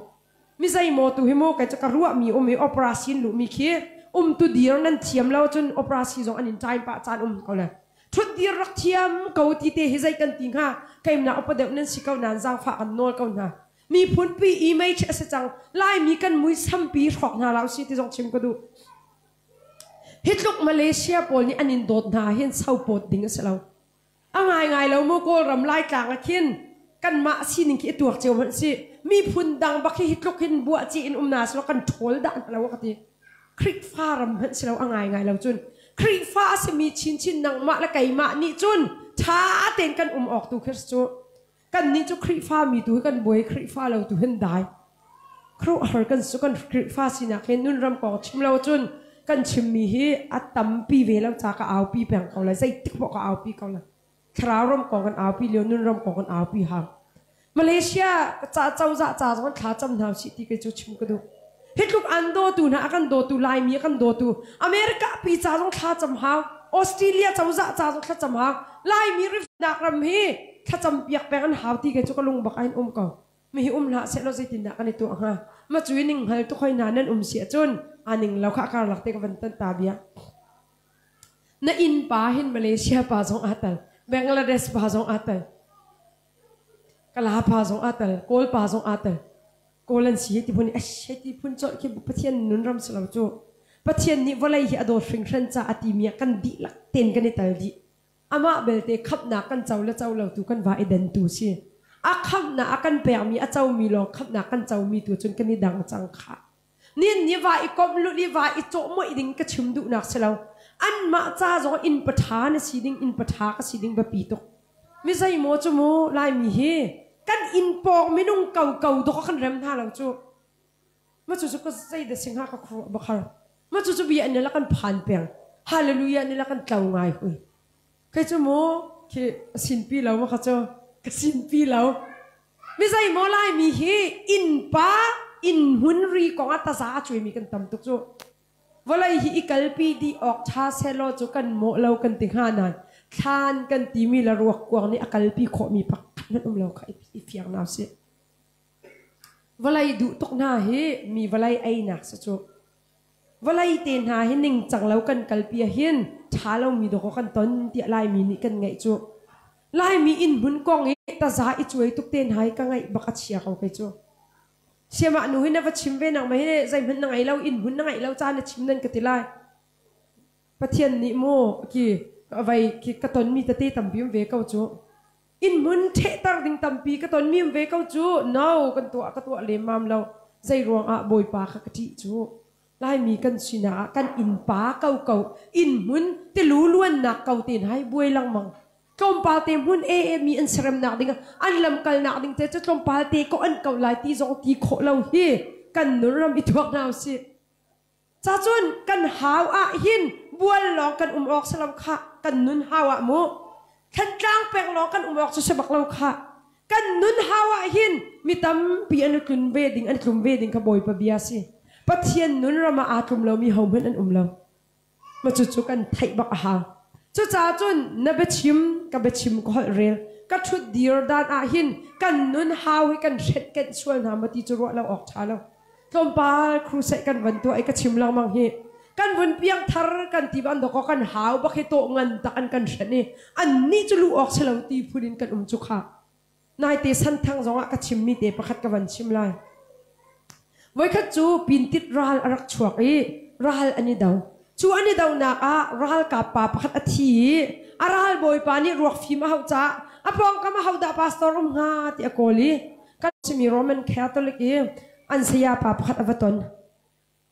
Mi zeimaw tu hi mu kei cu ka ruahmi um i operation luhmi khi um tu dir nan thiam lo cun operation zong an in time pah caan um ko le. Thut dir rak thiam ko ti te hi zei kan ti hnga keimah upa deuh nan si ko nain zaangfah kan nawl ko hna. Miphun pi image a si cang. Laimi kan muisam pi hrawk hna lo si ti zong chim ka duh. Hi tluk Malaysia pawl nih an in dawt hna hin sopawt ding a si lo. A ngaingai lo mu Kawlram Laitlang ah khin kanmah sining khi i tuak cio hmanh si. Miphun dang bak hi hi tluk hin buahci in um na si lo kan ṭhawl dah hna lo ka ti. Khrihfa ram hmanh si lo a ngaingai lo cun Khrihfa a simi chinchin nangmah le keimah nih cun ṭha tein kan um awk tu khi cu kannih cu Khrihfa mi tu hi kan buai Khrihfa lo tu hin dai khuaruahhar kan su kan Khrihfa sinak hin nun ram kong chim lo cun kan chimmi hi a tampi ve lo ca ka aupi peng ko lai zeitik poh ka aupi ko lai thlarau ram kong kan aupi lio nun ram kong kan aupi hau Malaysia ca cozah ca zong thla cam hna usih ti kei cu chim ka duh hi tluk an dawtu hna a kan dawtu Laimi a kan dawtu America pi ca zong thla cam hau Australia cozah ca zong thla cam hau Laimi rifnak ram hi. Thlacam piak peng an hau ti ke cu ka lung bak ah hin um ko. Mi hi um hlah sehlaw zeitindah kan i tuah hnga? Ma cu ning hngal tuk hoi hna nan um si ahcun aa ning lo kha karlak te ka van tan ta bia. Na inn pa hin Malaysia pa zong aa tel, Bangladesh pa zong aa tel, Kala pa zong aa tel, Kawl pa zong aa tel. Kawl an si ti phun i ti phun colh khi Pathian nun ram si lo cu. Pathian nih vawlei hi a dawt hringhran ca a timi ah kan dihlak ten kan i tel dih. Amah belte khamhnak kan co le co lo tu kan va i den tu si. A khamhnak a kan pekmi a comi lawng khamhnak kan comi tu cun kan i dang cang kha. Nin ni va i komh lut i va i cawh moih ding ka chim duhnak si lo. Anmah ca zong inn patha na si ding inn patha ka si ding biapi tuk. Mi zeimaw cu mu Laimi hi kan inn pawng minung ko ko dawk kan rem hna lo cu. Ma cu cu ka zei da sing ha ka khuruah bakhar. Ma cu cu bia ni la kan phan peng. Hallelujah ni la kan tlo ngai hui. Kai cu mu khi sinpi lo ma kha cu ka sinpi lo. Mi zeimaw Laimi hi innpa inn hmun ri kong ah taza a cuaimi kan tam tuk cu. Vawlei hi i kalpi dih awk ṭha sehlaw cu kan mawh lo kan ti hnga nain thlan kan timi le ruakkuang nih a kalpi khawhmi pakhat hmanh um lo kha i fiang hna usih. Vawlei duh tuk hna hi mi vawlei einak si cu. Vawlei te hna hi ningcang lo kan kalpi ahhin ṭha lomi dawkaw kan ton tiah Laimi nih kan ngeih cu. Laimi inn hmun kong i taza i cuai tuk te hna hi ka ngaih bak a chia ko kei cu. Siamah nu hi na va chim ve nang ma hi zeihmanh na ngei lo inn hmun na ngeih lo ca na chim nan ka ti lai. Pathian nih mu ki vai ki ka tonmi tete tampi um ve ko cu. Inn hmun ṭhehter ding tampi ka tonmi um ve ko cu. No kan tuah ka tuah lemmam lo. Zei ruangah Bawipa kha ka ṭih cu. Laimi kan sinak ah kan innpa koko inn hmun tilu luannak ko te hna hi buai lengmang. Tlawmpal te hmun e e mi an seremnak ding an lamkalnak ding te cu tlawmpal te ko an ko lai ti zong ti khawh lo hi kan nun ram i thuak hna usih. Ca cun kan hau ah hin bual lawng kan um awk si lo khah kan nun hau ah mu. Thantlang peng lawng kan um awk cu si bak lo khah. Kan nun hau ah hin mi tampi an tlun ve ding an tlum ve ding kha Bawipa bia si. Pathian nun ram ah aa tlum lomi hohmanh an um lo. Ma cucu kan theih bak a hau. Cucaah cun na biachim ka biachim ka holh rel ka ṭhut dir dan ah hin kan nun hau hi kan hrenh kenh sual hna maw ti cu ruah lo awk ṭha lo. Tlawmpal crusade kan van tuah i ka chim lengmang hi kan vun piang thar kan ti ban dawk kan hau bak hi tawh ngan tak an kan hrenh i an nih cu lu awk si lo ti phun in kan um cu kha. Naite santhang zongah ka chimmi te pakhat ka van chim lai. Voikhat cu pintit ral a rak chuak i ral an i do. Cu an i donak ah ralkap pa pakhat a thi i a ral bawipa nih ruak fim a hauh caah a pawngkam a hodah pastor um hnga ti a kawl i kan simi Roman Catholic i an saya pa pakhat a va ton.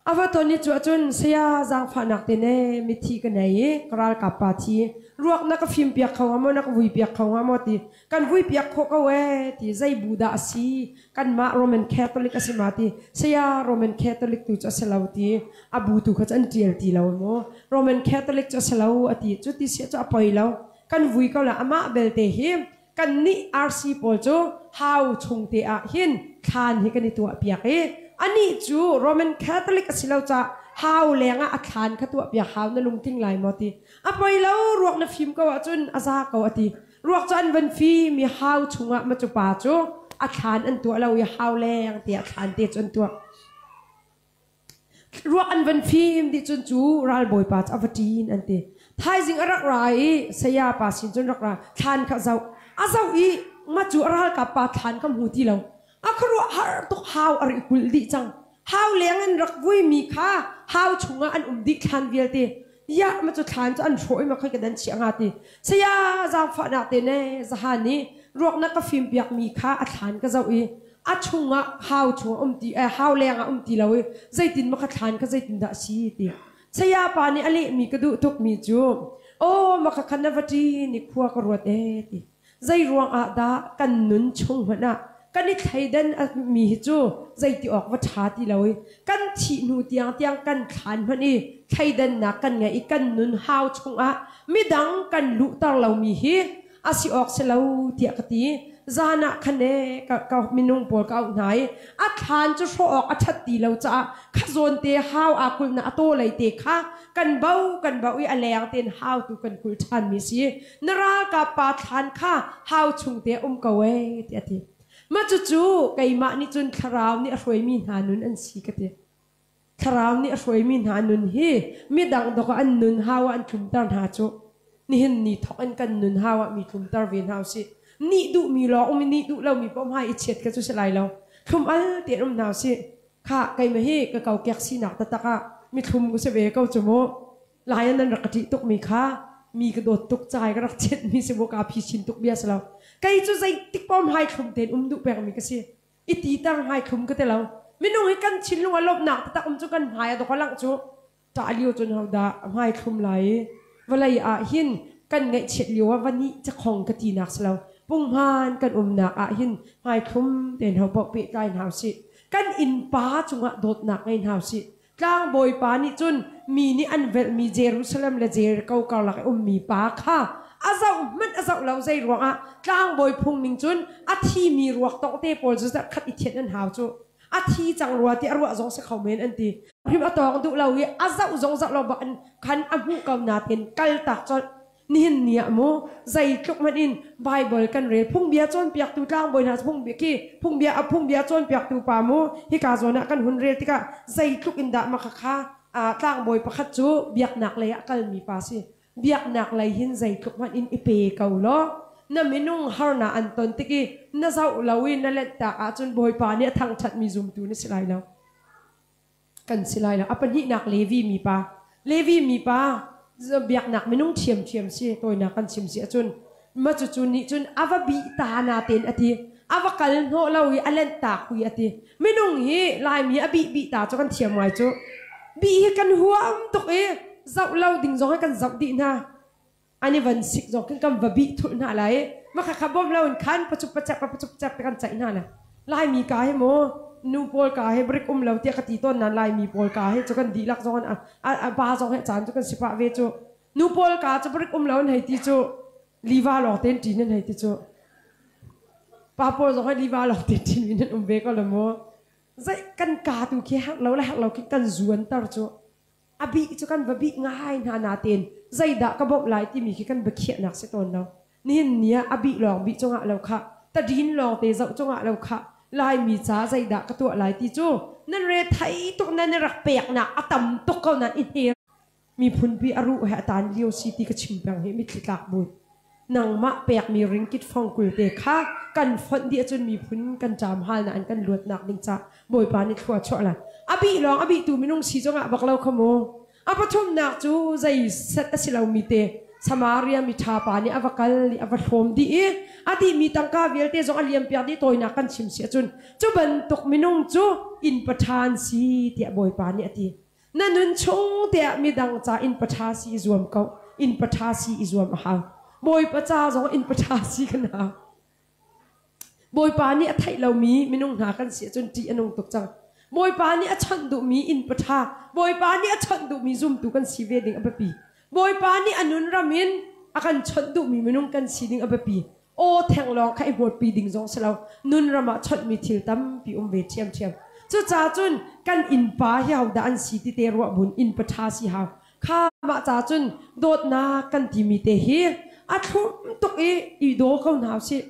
A va ton i cu ahcun saya zaangfahnak te ne mithi ka nei i ka ralkap pa thi ruak na ka fim piak kho hnga maw na ka vui piak kho hnga maw ti kan vui piak khawh ko ee ti zei bu dah a si kanmah Roman Catholic a si ma ti saya Roman Catholic tu cu a si lo ti a bu tu kha cu an ṭial ti lo maw Roman Catholic cu a si lo a ti cu ti si cu a poi lo kan vui ko la amah belte hi kannih RC pawl cu hau chung te ah hin thlan hi kan i tuah piak i anih cu Roman Catholic a si lo ca hau leng ah a thlan kha tuah piak hau na lungtling lai maw ti a poi lo ruak na fim ko ahcun a za ko a ti ruak cu an van fim i hau chungah ma cu pa cu a thlan an tuah lo i hau leng te ah thlan te cu an tuah Ruak an van fim dih cun cu ralbawipa cu a va ṭin an ti. Thaizing a rak ra i saya pa sin cun rak ra thlan kha a zoh. A zoh i ma cu a ralkap pa thlan kha hmu ti lo. A khuaruah har tuk hau a ri kulh dih cang. Hau leng in rak vuimi kha hau chungah an um dih thlan vialte. Ya ma cu thlan cu an hrawh i ma khoi ka dan chiah hnga ti. Saya zaangfahnak te ne zahan i ruak na ka fim piakmi kha a thlan ka zoh i a chungah hau chungah um ti eh, hau lengah um ti lo i zeitin ma kha thlan kha zeitin dah si ti saya pa nih a lehmi ka duh tukmi cu aw ma kha khan na va ṭi ni khua ka ruat e ti zei ruang ah dah kan nun chung hmanh ah kan i thleidan mi hi cu zeiti awk va ṭha ti lo i kan thih hnu tiang tiang kan thlan hmanh i thleidannak kan ngei i kan nun hau chungah midang kan luhter lomi hi a si awk si lo tiah ka ti. Zan ah khan ee ka minung pawl ka auh hna i a thlan cu hrawh awk a ṭhat ti lo caah kha zawn te hau aa kulhnak a taw lei te kha kan bo kan bo i a leng tein hau tu kan kulh ṭhanmi si. Na ralkap pa thlan kha hau chung te um ko ee tiah a ti. Mah cucu keimah nih cun thlarau nih a hruaimi hna nun an si ka ti. Thlarau nih a hruaimi hna nun hi midang dawk ah an nun hau ah an tlumter hna cu. Nihin ni thawk in kan nun hau ah mi tlumter ve hna usih. Nih duhmi lawng um i nih duh lomi paoh hmai i chiat kha cu si lai lo. Thlum al tein um hna usih. Khah, keimah hi ka kokek sinak taktak ah mithlum ka si ve ko cu mu. Lai ah nan rak ka ṭih tukmi kha mi ka dawt tuk cai ka rak chiatmi si mu kaa phisin tuk bia si lo. Kei cu zeitik paoh hmai thlum tein um duh pengmi ka si. I titer hmai thlum ka ti lo. Minung hi kan thinlung a lawmhnak taktak um cu kan hmai a dok a langh cu. Ṭah lio cun hodah hmai thlum lai i vawlei ah hin kan ngaihchiat lio ah va nih cakhong ka tinak si lo. Punghman kan umnak ah hin hmai thlum tein ho paoh pehtlai hna usih. Kan innpa cungah dawtnak ngei hna usih. Tlangbawipa nih cun mi nih an velhmi Jerusalem le Jericho karlak i ummi pa kha a zoh hmanh a zoh lo. Zei ruangah? Tlangbawi phung ning cun a thimi ruak tongte pawl cu zarh khat i thianh an hau cu. A thi cang rua ti a ruah zong si kho men an ti. Hrim a tawng duh lo i a zoh zong zoh lo bak in khan a hmuh ko nain kaltak colh. Nihin ni ah mu zeitluk hmanh in Bible kan rel phungbia cawnpiaktu tlangbawi hna phungbia khi phungbia a phungbia cawnpiaktu pa mu hika zawn ah kan hun rel tikah zeitluk in dah maka kha tlangbawi pakhat cu biaknak lei ah kalmi pa si biaknak lei hin zeitluk hmanh in i pe ko law na minung harnak an ton tik i na zoh lo i na lenhtak ahcun Bawipa nih a thangṭhatmi zumtu na si lai lo kan si lai lo. A pahnihnak Levi mipa. Levi mipa biaknak minung ṭhiamṭhiam si tawinak kan chim si ahcun ma cucu nih cun a va bih ta na tein a ti. A va kal hnawh lo i a lenh tak hui a ti. Minung hi Laimi a bih bih ta cu kan thiam ngai cu. Bih hi kan huam tuk i zoh lo ding zong hi kan zoh dih hna. An i van sik zong khin kan va bih thulh hna lai i makha kha bawmh lo in khan pachup pachep pachup pachep te kan ceih hna le Laimi ka hi mu nu pawl ka hi brik um lo tiah ka ti tawn nan Laimi pawl ka hi cu kan dihlak zong an a pa zong he caan cu kan si pah ve cu nu pawl ka cu brik um lo an hei ti cu liva lawng ten ṭin an hei ti cu pa pawl zong he liva lawng ten ṭin in an um ve ko le mu zei kan ka tu khi herh lo le herh lo khi kan zuan tar cu A bih cu kan va bih ngai hna natein zeidah ka bawmh lai timi khi kan biakhiahnak si tawn lo. Nihin ni ah a bih lawng bih cungah lo khah, tadin lawng te zoh cungah lo khah, Laimi ca zeidah ka tuah lai ti cu nan re thei tuk nan i rak peknak a tam tuk ko nan i hne. Miphunpi a ruh he a tan lio si ti ka chim peng hi mitthli tlak bu. Nangmah pekmi ringkit fongkul te kha kan fonh dih ahcun miphun kan ṭam halnak in kan luatnak ding ca Bawipa nih thlua chuah lai. A bih lawng a bihtu minung si zongah bak lo kha mu. A pathumnak cu zei set a si lomi te Samaria mi ṭha pa nih a va kal i a va hlawm dih i a dihmi tangka vialte zong a liampiak dih tawinak kan chim si ahcun cu bantuk minung cu inn paṭha an si tiah Bawipa nih a ti. Na nun chung tiah midang ca inn paṭha si i zuam ko. Inn paṭha si i zuam a hau. Bawipa ca zong inn paṭha si kan hau. Bawipa nih a theih lomi minung hna kan si ahcun ṭih a nung tuk cang. Bawipa nih a chawnh duhmi inn paṭha, Bawipa nih a chawnh duhmi zumtu kan si ve ding a biapi. Bawipa nih a nun ram in a kan chawnh duhmi minung kan si ding a biapi. Aw theng lawng kha i hmuatpi ding zong si lo. Nun ram ah chawnhmi thil tampi um ve ṭhiamṭhiam. Cucaah cun kan innpa hi hodah an si ti te ruah bun innpa ṭha si hau. Kha mah ca cun dawtnak kan timi te hi a thlum tuk i i daw ko hna usih.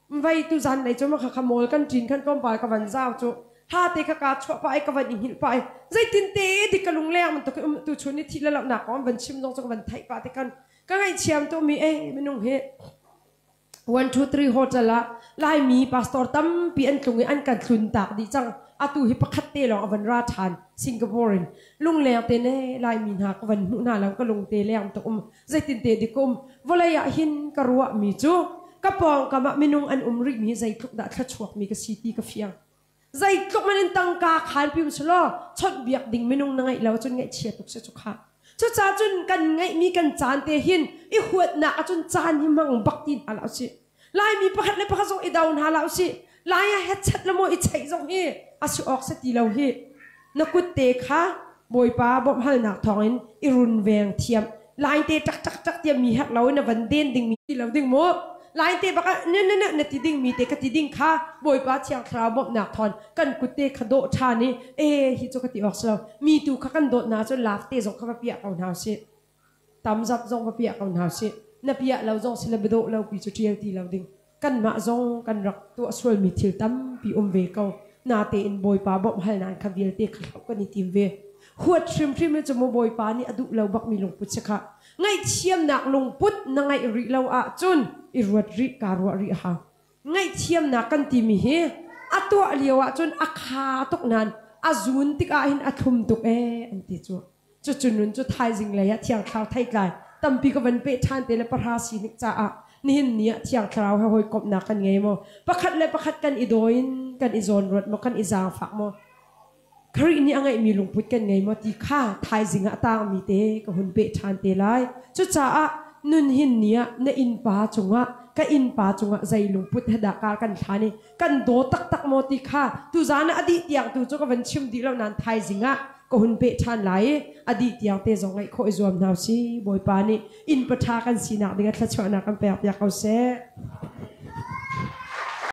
Vai tu zan lei cu makha kha mawl kan ṭin khan tlawmpal ka van zau cu ha te kha ka chuah pah i ka van i hngilh pah i zeitin te dik ka lungleng bantuk i um tu chun i thih le lohnak kong van chim zong cu ka van theih pah te kan ka ngaihchiam tukmi ei minung hi 1 2 3 hotel ah Laimi pastor tampi an tlung i an kan tlun tak dih cang. Atu hi pakhat te lawng a van ra ṭhan Singapore in. Lungleng te ne Laimi hna ka van hmuh hna lo ka lung te leng tuk um zeitin te dik um vawlei ah hin ka ruahmi cu ka pawngkam ah minung an um rihmi zeitluk dah thluachuakmi ka si ti ka fiang. Zeitluk man in tangka khaan pium selaw chawnhbiak ding minung na ngeih lo cun ngaihchia tuk si cu khah. Cucaah cun kan ngeihmi kan caan te hin i huatnak ahcun caan hi hmang bak ti hna hlah usih. Laimi pakhat le pakhat zong i do hna hlah usih. Lai ah hetchat le maw i cheih zong hi a si awk si ti lo hi. Na kut te kha Bawipa bawmhhalnak thawngin i runveng thiam. Lai te tak tak tak tiah mi herh lo in na van den dingmi ti lo ding mu. Line te bak ah ne ne ne na ti ding mi te ka ti ding kha Bawipa Thiang Thlarau bawmhnak thawn kan kut te kha dawh ṭhan i e hi cu ka ti awk si lo. Mi tu kha kan dawt hna cun lak te zong kha va piah ko hna usih. Tam zap zong va piah ko hna usih. Na piah lo zong si le biadawh lo pi cu ṭial ti lo ding. Kanmah zong kan rak tuah sualmi thil tampi um ve ko. Natein Bawipa bawmh hal nan kha vialte kha hloh kan i tim ve. Huat hrimhrim hi cu mu Bawipa nih a duh lo bakmi lungput si kha. Ngaihthiamnak lungput na ngeih rih lo ahcun i ruat rih kaa ruah rih a hau. Ngaihthiamnak kan timi hi a tuah lio ahcun a kha tuk nain a zun tikah hin a thlum tuk ee an ti cu. Cucu nun cu thaizing lei ah Thiang Thlarau theitlai tampi ka van peh ṭhan te le pahra sinik caah nihin ni ah Thiang Thlarau he hawikomhnak kan ngei maw? Pakhat le pakhat kan i daw in kan i zawnruat maw? Kan i zaangfak maw? Khrih nih a ngeihmi lungput kan ngei maw ti kha thaizing ah a tangmi te ka hun peh ṭhan te lai. Cucaah nun hin ni ah na innpa cungah ka innpa cungah zei lungput he dah kar kan hlan i kan daw taktak maw ti kha tuzaan ah a dih tiang tu cu ka van chim dih lo nain thaizing ah ka hun peh ṭhan lai i a dih tiang te zong ngaih khawh i zuam hna usih. Bawipa nih inn paṭha kan sinak ding ah thluachuahnak kan pek piak ko seh.